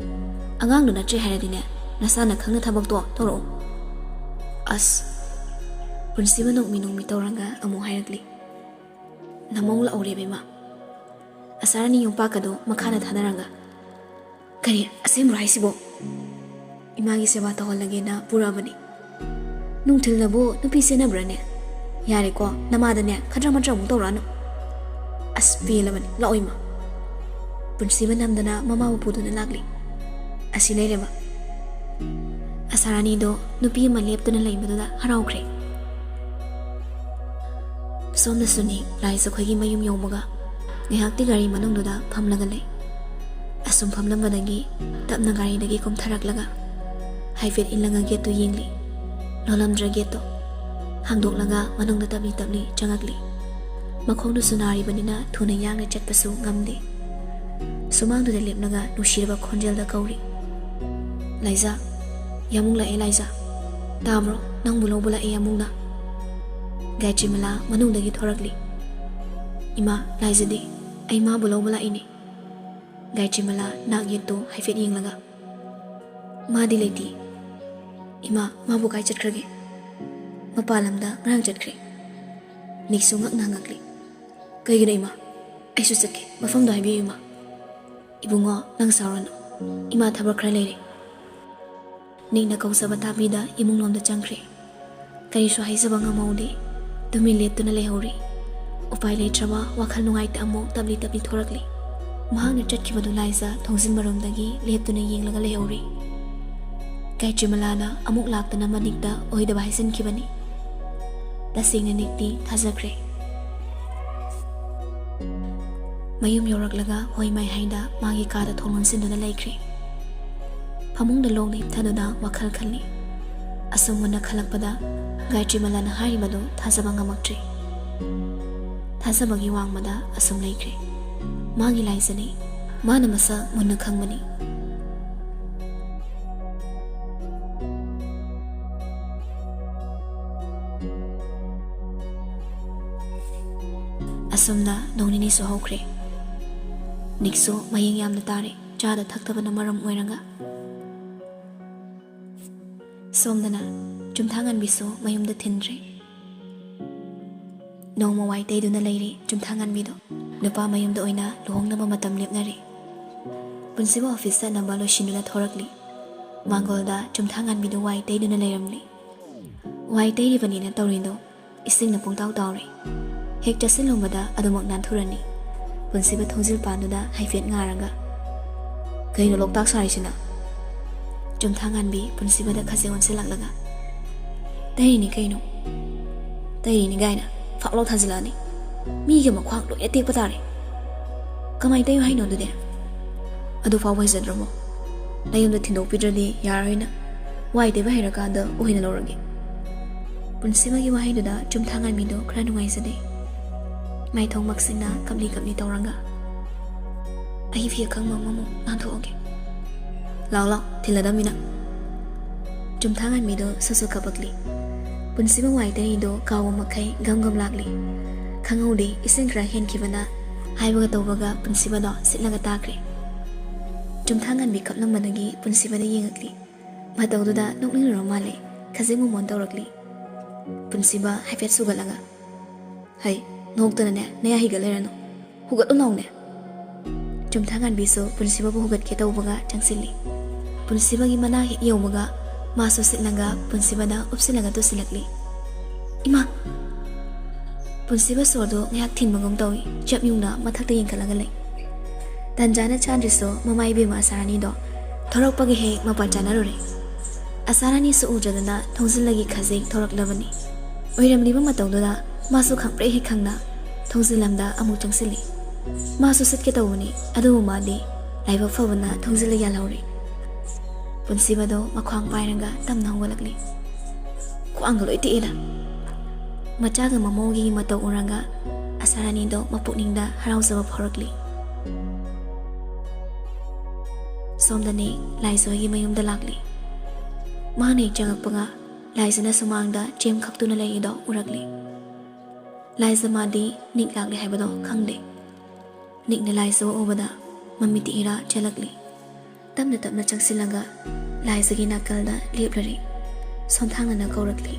ꯑꯉꯥꯡꯗꯣ ꯅꯠꯇ꯭ꯔꯦ ꯍꯥꯏꯔꯗꯤꯅꯦ, ꯅꯁꯥꯅ ꯈꯪꯅ ꯊꯕꯛꯇꯣ ꯇꯧꯔꯛꯑꯣ꯫" ꯑꯁ꯫ ꯄꯨꯟꯁꯤꯕ ꯅꯣꯛꯃꯤ ꯅꯣꯛꯃꯤ ꯇꯧꯔꯒ ꯑꯃꯨꯛ ꯍꯥꯏꯔꯛꯂꯤ, "ꯅꯃꯧ ꯂꯥꯛꯍꯧꯔꯦꯕ ꯏꯃꯥ꯫ ꯑꯁꯥꯔꯥꯅꯤ ꯌꯣꯝꯄꯥꯛꯀꯗꯣ ꯃꯈꯥꯗ ꯊꯥꯗꯔꯒ꯫" "ꯀꯔꯤ? ꯑꯁꯦꯡꯕ꯭ꯔꯣ ꯍꯥꯏꯁꯤꯕꯣ?" "ꯏꯃꯥꯒꯤ ꯁꯦꯕꯥ ꯇꯧꯍꯜꯂꯒꯦꯅ ꯄꯨꯔꯛꯑꯕꯅꯤ꯫" "ꯅꯨꯡꯊꯤꯜꯗꯕꯨ ꯅꯨꯄꯤ ꯁꯦꯟꯅꯕ꯭ꯔꯥꯅꯦ? ꯌꯥꯔꯦꯀꯣ, ꯅꯃꯥꯗꯅꯦ ꯈꯗ꯭ꯔ ꯃꯗ꯭ꯔ ꯑꯃꯨꯛ ꯇꯧꯔꯛꯑꯅꯨ꯫" "ꯑꯁ, ꯄꯦꯜꯂꯕꯅꯤ, ꯂꯥꯛꯑꯣ ꯏꯃꯥ꯫" ꯄꯨꯟꯁꯤꯕ ꯅꯝꯗꯅ ꯃꯃꯥꯕꯨ ꯄꯨꯗꯨꯅ ꯂꯥꯛꯂꯤ꯫ ꯑꯁꯤ ꯂꯩꯔꯦꯕ꯫ ꯑꯁꯥꯔꯥꯅꯤꯗꯣ ꯅꯨꯄꯤ ꯑꯃ ꯂꯦꯞꯇꯨꯅ ꯂꯩꯕꯗꯨꯗ ꯍꯔꯥꯎꯈ꯭ꯔꯦ꯫ ꯁꯣꯝꯗꯁꯨꯅꯤ, ꯂꯥꯏ ꯖꯈꯣꯏꯒꯤ ꯃꯌꯨꯝ ꯌꯧꯕꯒ ꯉꯥꯏꯍꯥꯛꯇꯤ ꯒꯥꯔꯤ ꯃꯅꯨꯡꯗꯨꯗ ꯐꯝꯂꯒ ꯂꯩ꯫ ꯑꯁꯨꯝ ꯐꯝꯂꯝꯕꯗꯒꯤ ꯇꯞꯅ ꯒꯥꯔꯤꯗꯒꯤ ꯀꯨꯝꯊꯔꯛꯂꯒ ꯍꯥꯏꯐꯦꯠ ꯏꯜꯂꯒ ꯒꯦꯠꯇꯨ ꯌꯦꯡꯂꯤ꯫ ꯂꯣꯜꯂꯝꯗ꯭ꯔ ꯒꯦꯠꯇꯣ꯫ ꯍꯥꯡꯗꯣꯛꯂꯒ ꯃꯅꯨꯡꯗ ꯇꯞꯂꯤ ꯇꯞꯂꯤ ꯆꯪꯉꯛꯂꯤ꯫ ꯃꯈꯣꯡꯗꯨꯁꯨ ꯅꯥꯔꯤꯕꯅꯤꯅ ꯊꯨꯅ ꯌꯥꯡꯅ ꯆꯠꯄꯁꯨ ꯉꯝꯗꯦ꯫ ꯁꯨꯃꯥꯡꯗꯨꯗ ꯂꯦꯞꯂꯒ ꯅꯨꯡꯁꯤꯔꯕ ꯈꯣꯟꯖꯦꯜꯗ ꯀꯧꯔꯤ꯫ "ꯂꯥꯏꯖꯥ, ꯌꯥꯃꯨꯡ ꯂꯥꯛꯑꯦ ꯂꯥꯏꯖꯥ꯫ ꯇꯥꯕ꯭ꯔꯣ? ꯅꯪꯕꯨ ꯂꯧꯕ ꯂꯥꯛꯑꯦ ꯌꯥꯃꯨꯡꯅ꯫" ꯒꯥꯌꯇ꯭ꯔꯤꯃꯂꯥ ꯃꯅꯨꯡꯗꯒꯤ ꯊꯣꯔꯛꯂꯤ꯫ "ꯏꯃꯥ, ꯂꯥꯏꯖꯥꯗꯤ? ꯑꯩ ꯃꯥꯕꯨ ꯂꯧꯕ ꯂꯥꯛꯏꯅꯦ꯫" ꯒꯥꯌꯇ꯭ꯔꯤꯃꯂꯥ ꯅꯥꯛ ꯌꯦꯠꯇꯨ ꯍꯥꯏꯐꯦꯠ ꯌꯦꯡꯂꯒ, "ꯃꯥꯗꯤ ꯂꯩꯇꯦ꯫ ꯏꯃꯥ, ꯃꯥꯕꯨ ꯀꯥꯏ ꯆꯠꯈ꯭ꯔꯒꯦ?" "ꯃꯄꯥꯟ ꯂꯝꯗ ꯉꯔꯥꯡ ꯆꯠꯈ꯭ꯔꯦ꯫" ꯅꯤꯛꯁꯨ ꯉꯛꯅ ꯍꯪꯉꯛꯂꯤ꯫ "ꯀꯩꯒꯤꯅꯣ ꯏꯃꯥ? ꯑꯩꯁꯨ ꯆꯠꯀꯦ, ꯃꯐꯝꯗꯣ ꯍꯥꯏꯕꯤꯌꯨ ꯏꯃꯥ꯫" "ꯏꯕꯨꯡꯉꯣ, ꯅꯪ ꯁꯥꯎꯔꯅꯨ꯫ ꯏꯃꯥ ꯊꯕꯛ ꯈꯔ ꯂꯩꯔꯦ꯫" ꯅꯤꯛꯅ ꯀꯧꯖꯕ ꯇꯥꯕꯤꯗ ꯏꯃꯨꯡꯂꯣꯝꯗ ꯆꯪꯈ꯭ꯔꯦ꯫ ꯀꯔꯤꯁꯨ ꯍꯥꯏꯖꯕ ꯉꯝꯍꯧꯗꯦ꯫ ꯇꯨꯃꯤꯟ ꯂꯦꯞꯇꯨꯅ ꯂꯩꯍꯧꯔꯤ꯫ ꯎꯄꯥꯏ ꯂꯩꯇ꯭ꯔꯕ ꯋꯥꯈꯜ ꯅꯨꯡꯉꯥꯏꯇ ꯑꯃꯨꯛ ꯇꯞꯂꯤ ꯇꯞꯂꯤ ꯊꯣꯔꯛꯂꯤ꯫ ꯃꯍꯥꯛꯅ ꯆꯠꯈꯤꯕꯗꯨ ꯂꯥꯏꯖꯥ ꯊꯣꯡꯖꯤꯟ ꯃꯔꯣꯝꯗꯒꯤ ꯂꯦꯞꯇꯨꯅ ꯌꯦꯡꯂꯒ ꯂꯩꯍꯧꯔꯤ꯫ ꯒꯥꯌꯇ꯭ꯔꯤꯃꯂꯥꯅ ꯑꯃꯨꯛ ꯂꯥꯛꯇꯨꯅ ꯃꯅꯤꯛꯇ ꯑꯣꯏꯗꯕ ꯍꯥꯏꯖꯤꯟꯈꯤꯕꯅꯤ꯫ ꯇꯁꯦꯡꯅ ꯅꯤꯛꯇꯤ ꯊꯥꯖꯈ꯭ꯔꯦ꯫ ꯃꯌꯨꯝ ꯌꯧꯔꯛꯂꯒ ꯍꯣꯏ ꯃꯥꯏ ꯍꯥꯏꯗ ꯃꯥꯒꯤ ꯀꯥꯗ ꯊꯣꯡ ꯂꯣꯟꯁꯤꯟꯗꯨꯅ ꯂꯩꯈ꯭ꯔꯦ꯫ ꯐꯃꯨꯡꯗ ꯂꯣꯡꯅ ꯍꯤꯞꯊꯗꯨꯅ ꯋꯥꯈꯜ ꯈꯜꯂꯤ꯫ ꯑꯁꯨꯝ ꯃꯨꯟꯅ ꯈꯜꯂꯛꯄꯗ ꯒꯥꯌꯇ꯭ꯔꯤꯃꯂꯥꯅ ꯍꯥꯏꯔꯤꯕꯗꯨ ꯊꯥꯖꯕ ꯉꯝꯃꯛꯇ꯭ꯔꯦ꯫ ꯊꯥꯖꯕꯒꯤ ꯋꯥꯡꯃꯗ ꯑꯁꯨꯝ ꯂꯩꯈ꯭ꯔꯦ꯫ ꯃꯥꯒꯤ ꯂꯥꯏꯖꯥꯅꯤ꯫ ꯃꯥꯅ ꯃꯁꯛ ꯃꯨꯟꯅ ꯈꯪꯕꯅꯤ꯫ ꯑꯁꯨꯝꯅ ꯅꯣꯡ ꯅꯤꯅꯤꯁꯨ ꯍꯧꯈ꯭ꯔꯦ꯫ ꯅꯤꯛꯁꯨ ꯃꯌꯦꯡ ꯌꯥꯝꯅ ꯇꯥꯔꯦ, ꯆꯥꯗ ꯊꯛꯇꯕꯅ ꯃꯔꯝ ꯑꯣꯏꯔꯒ꯫ ꯁꯣꯝꯗꯅ ꯆꯨꯝꯊꯥꯉꯥꯟꯕꯤꯁꯨ ꯃꯌꯨꯝꯗ ꯊꯤꯟꯗ꯭ꯔꯦ꯫ ꯅꯣꯡꯃ ꯋꯥꯏ ꯇꯩꯗꯨꯅ ꯂꯩꯔꯦ ꯆꯨꯝꯊꯥꯉꯥꯟꯕꯤꯗꯣ꯫ ꯅꯨꯄꯥ ꯃꯌꯨꯝꯗ ꯑꯣꯏꯅ ꯂꯨꯍꯣꯡꯅꯕ ꯃꯇꯝ ꯂꯦꯞꯅꯔꯦ꯫ ꯄꯨꯟꯁꯤꯕ ꯑꯣꯐꯤꯁ ꯆꯠꯅꯕ ꯂꯣꯏꯁꯤꯟꯗꯨꯅ ꯊꯣꯔꯛꯂꯤ꯫ ꯃꯥꯡꯒꯣꯜꯗ ꯆꯨꯝꯊꯥꯉꯥꯟꯕꯤꯗꯨ ꯋꯥꯏ ꯇꯩꯗꯨꯅ ꯂꯩꯔꯝꯂꯤ꯫ ꯋꯥꯏ ꯇꯩꯔꯤꯕꯅꯤꯅ ꯇꯧꯔꯤꯗꯣ ꯏꯁꯤꯡꯅ ꯄꯨꯡꯇꯥꯎ ꯇꯥꯎꯔꯦ꯫ ꯍꯦꯛ ꯆꯠꯁꯤꯜꯂꯨꯕꯗ ꯑꯗꯨꯃꯛ ꯅꯥꯟꯊꯨꯔꯅꯤ꯫ ꯄꯨꯟꯁꯤꯕ ꯊꯣꯡꯖꯤꯜ ꯄꯥꯟꯗꯨꯗ ꯍꯥꯏꯐꯦꯠ ꯉꯥꯔꯒ, "ꯀꯩꯅꯣ ꯂꯣꯛꯇꯥꯛ ꯁꯥꯔꯤꯁꯤꯅ?" ꯆꯨꯝꯊꯥꯉꯥꯟꯕꯤ ꯄꯨꯟꯁꯤꯕꯗ ꯈꯖꯤꯛ ꯑꯣꯟꯁꯤꯜꯂꯛꯂꯒ, "ꯇꯩꯔꯤꯅꯤ ꯀꯩꯅꯣ, ꯇꯩꯔꯤꯅꯤ" ꯀꯥꯏꯅ ꯐꯥꯛꯂꯥꯎ ꯊꯥꯖꯤꯜꯂꯛꯑꯅꯤ꯫ ꯃꯤꯒꯤ ꯃꯈ꯭ꯋꯥꯡ ꯂꯣꯏꯅ ꯇꯦꯛꯄ ꯇꯥꯔꯦ꯫ "ꯀꯃꯥꯏꯅ ꯇꯩꯌꯨ ꯍꯥꯏꯅꯣ ꯑꯗꯨꯗꯤ?" "ꯑꯗꯨ ꯐꯥꯎꯕ ꯍꯩꯖꯗ꯭ꯔꯕꯣ? ꯅꯌꯨꯝꯗ ꯊꯤꯟꯗꯣꯛꯄꯤꯗ꯭ꯔꯗꯤ ꯌꯥꯔꯣꯏꯅ꯫ ꯋꯥꯏ ꯇꯩꯕ ꯍꯩꯔꯀꯥꯟꯗ ꯑꯣꯏꯅ ꯂꯧꯔꯒꯦ꯫ ꯄꯨꯟꯁꯤꯕꯒꯤ ꯋꯥꯍꯩꯗꯨꯗ ꯆꯨꯝꯊꯥꯉꯥꯟꯕꯤꯗꯣ ꯈꯔ ꯅꯨꯡꯉꯥꯏꯖꯗꯦ꯫ ꯃꯥꯏꯊꯣꯡ ꯃꯛꯁꯤꯟꯅ ꯀꯞꯂꯤ ꯀꯞꯂꯤ ꯇꯧꯔꯒ, "ꯑꯩ ꯐꯤ ꯑꯀꯪꯕ ꯑꯃꯃꯨꯛ ꯅꯥꯟꯊꯣꯛꯑꯒꯦ꯫ ꯂꯥꯎ ꯂꯥꯎ, ꯊꯤꯜꯂꯗꯝꯅꯤꯅ꯫" ꯆꯨꯝꯊꯥꯉꯥꯟꯕꯤꯗꯣ ꯁꯨꯁꯨ ꯀꯞꯄꯛꯂꯤ꯫ ꯄꯨꯟꯁꯤꯕ ꯋꯥꯏ ꯇꯩꯔꯤꯗꯣ ꯀꯥꯎꯕ ꯃꯈꯩ ꯒꯝ ꯒꯝ ꯂꯥꯛꯂꯤ꯫ ꯈꯪꯍꯧꯗꯦ, ꯏꯁꯤꯡ ꯈꯔ ꯍꯦꯟꯈꯤꯕꯅ ꯍꯥꯏꯕꯒ ꯇꯧꯕꯒ ꯄꯨꯟꯁꯤꯕꯗꯣ ꯁꯤꯠꯂꯒ ꯇꯥꯈ꯭ꯔꯦ꯫ ꯆꯨꯝꯊꯥꯉꯥꯟꯕꯤ ꯀꯞꯂꯝꯕꯗꯒꯤ ꯄꯨꯟꯁꯤꯕꯗ ꯌꯦꯡꯉꯛꯂꯤ꯫ ꯃꯇꯧꯗꯨꯗ ꯅꯣꯛꯅꯤꯡꯂꯨꯔ ꯃꯥꯜꯂꯦ꯫ ꯈꯖꯤꯛ ꯃꯣꯃꯣꯟ ꯇꯧꯔꯛꯂꯤ꯫ ꯄꯨꯟꯁꯤꯕ ꯍꯥꯏꯐꯦꯠ ꯁꯨꯒꯠꯂꯒ, "ꯍꯩ, ꯅꯣꯛꯇꯅꯅꯦ, ꯅꯌꯥ ꯍꯤꯒꯠ ꯂꯩꯔꯅꯨ꯫ ꯍꯨꯒꯠꯂꯨ ꯂꯥꯎꯅꯦ꯫" ꯆꯨꯝꯊꯥꯉꯥꯟꯕꯤꯁꯨ ꯄꯨꯟꯁꯤꯕꯕꯨ ꯍꯨꯒꯠꯀꯦ ꯇꯧꯕꯒ ꯆꯪꯁꯤꯜꯂꯤ꯫ ꯄꯨꯟꯁꯤꯕꯒꯤ ꯃꯅꯥꯛ ꯍꯦꯛ ꯌꯧꯕꯒ ꯃꯥꯁꯨ ꯁꯤꯠꯂꯒ ꯄꯨꯟꯁꯤꯕꯗ ꯎꯞꯁꯤꯜꯂꯒ ꯇꯨꯁꯤꯜꯂꯛꯂꯤ꯫ "ꯏꯃꯥ!" ꯄꯨꯟꯁꯤꯕ ꯁꯣꯔꯗꯨ ꯉꯥꯏꯍꯥꯛ ꯊꯤꯡꯕꯒꯨꯝ ꯇꯧꯏ꯫ ꯆꯞ ꯌꯨꯡꯅ ꯃꯊꯛꯇ ꯌꯦꯡꯈꯠꯂꯒ ꯂꯩ꯫ ꯇꯟꯖꯥꯅ ꯆꯥꯗ꯭ꯔꯤꯁꯨ ꯃꯃꯥ ꯏꯕꯦꯝꯃ ꯑꯁꯥꯔꯥꯅꯤꯗꯣ ꯊꯣꯔꯛꯄꯒ ꯍꯦꯛ ꯃꯄꯥ ꯆꯥꯅꯔꯨꯔꯦ꯫ ꯑꯁꯥꯔꯥꯅꯤꯁꯨ ꯎꯗ꯭ꯔꯗꯅ ꯊꯣꯡꯖꯤꯜꯂꯒꯤ ꯈꯖꯤꯛ ꯊꯣꯔꯛꯂꯕꯅꯤ꯫ ꯑꯣꯏꯔꯝꯂꯤꯕ ꯃꯇꯧꯗꯨꯗ ꯃꯥꯁꯨ ꯈꯪꯄ꯭ꯔꯦꯛ ꯍꯦꯛ ꯈꯪꯅ ꯊꯣꯡꯖꯤꯜꯂꯝꯗ ꯑꯃꯨꯛ ꯆꯪꯁꯤꯜꯂꯤ꯫ ꯃꯥꯁꯨ ꯁꯤꯠꯀꯦ ꯇꯧꯕꯅꯤ, ꯑꯗꯨꯕꯨ ꯃꯥꯗꯤ ꯂꯥꯏꯕꯛ ꯐꯕꯅ ꯊꯣꯡꯖꯤꯜꯂ ꯌꯥꯜꯍꯧꯔꯦ꯫ ꯄꯨꯟꯁꯤꯕꯗꯣ ꯃꯈ꯭ꯋꯥꯡ ꯄꯥꯏꯔꯒ ꯇꯞꯅ ꯍꯧꯒꯠꯂꯛꯂꯤ꯫ "ꯈ꯭ꯋꯥꯡꯒ ꯂꯣꯏ ꯇꯦꯛꯑꯦꯗ꯫" ꯃꯆꯥꯒ ꯃꯃꯧꯒꯤ ꯃꯇꯧ ꯎꯔꯒ ꯑꯁꯥꯔꯥꯅꯤꯗꯣ ꯃꯄꯨꯛꯅꯤꯡꯗ ꯍꯔꯥꯎꯖꯕ ꯐꯥꯎꯔꯛꯂꯤ꯫ ꯁꯣꯝꯗꯅꯦ ꯂꯥꯏꯖ ꯍꯣꯏꯒꯤ ꯃꯌꯨꯝꯗ ꯂꯥꯛꯂꯤ꯫ ꯃꯥꯅ ꯍꯦꯛ ꯆꯪꯉꯛꯄꯒ ꯂꯥꯏꯖꯅ ꯁꯨꯃꯥꯡꯗ ꯆꯦꯝ ꯈꯛꯇꯨꯅ ꯂꯩꯔꯤꯗꯣ ꯎꯔꯛꯂꯤ꯫ ꯂꯥꯏꯖ ꯃꯥꯗꯤ ꯅꯤꯛ ꯂꯥꯛꯂꯦ ꯍꯥꯏꯕꯗꯣ ꯈꯪꯗꯦ꯫ ꯅꯤꯛꯅ ꯂꯥꯏꯖ ꯎꯕꯗ ꯃꯃꯤꯠꯇꯤ ꯏꯔꯥ ꯆꯦꯜꯂꯛꯂꯤ꯫ ꯇꯞꯅ ꯇꯞꯅ ꯆꯪꯁꯤꯜꯂꯒ ꯂꯥꯏꯖꯒꯤ ꯅꯥꯀꯜꯗ ꯂꯦꯞꯂꯔꯦ꯫ ꯁꯣꯟꯊꯥꯡꯅꯅ ꯀꯧꯔꯛꯂꯤ,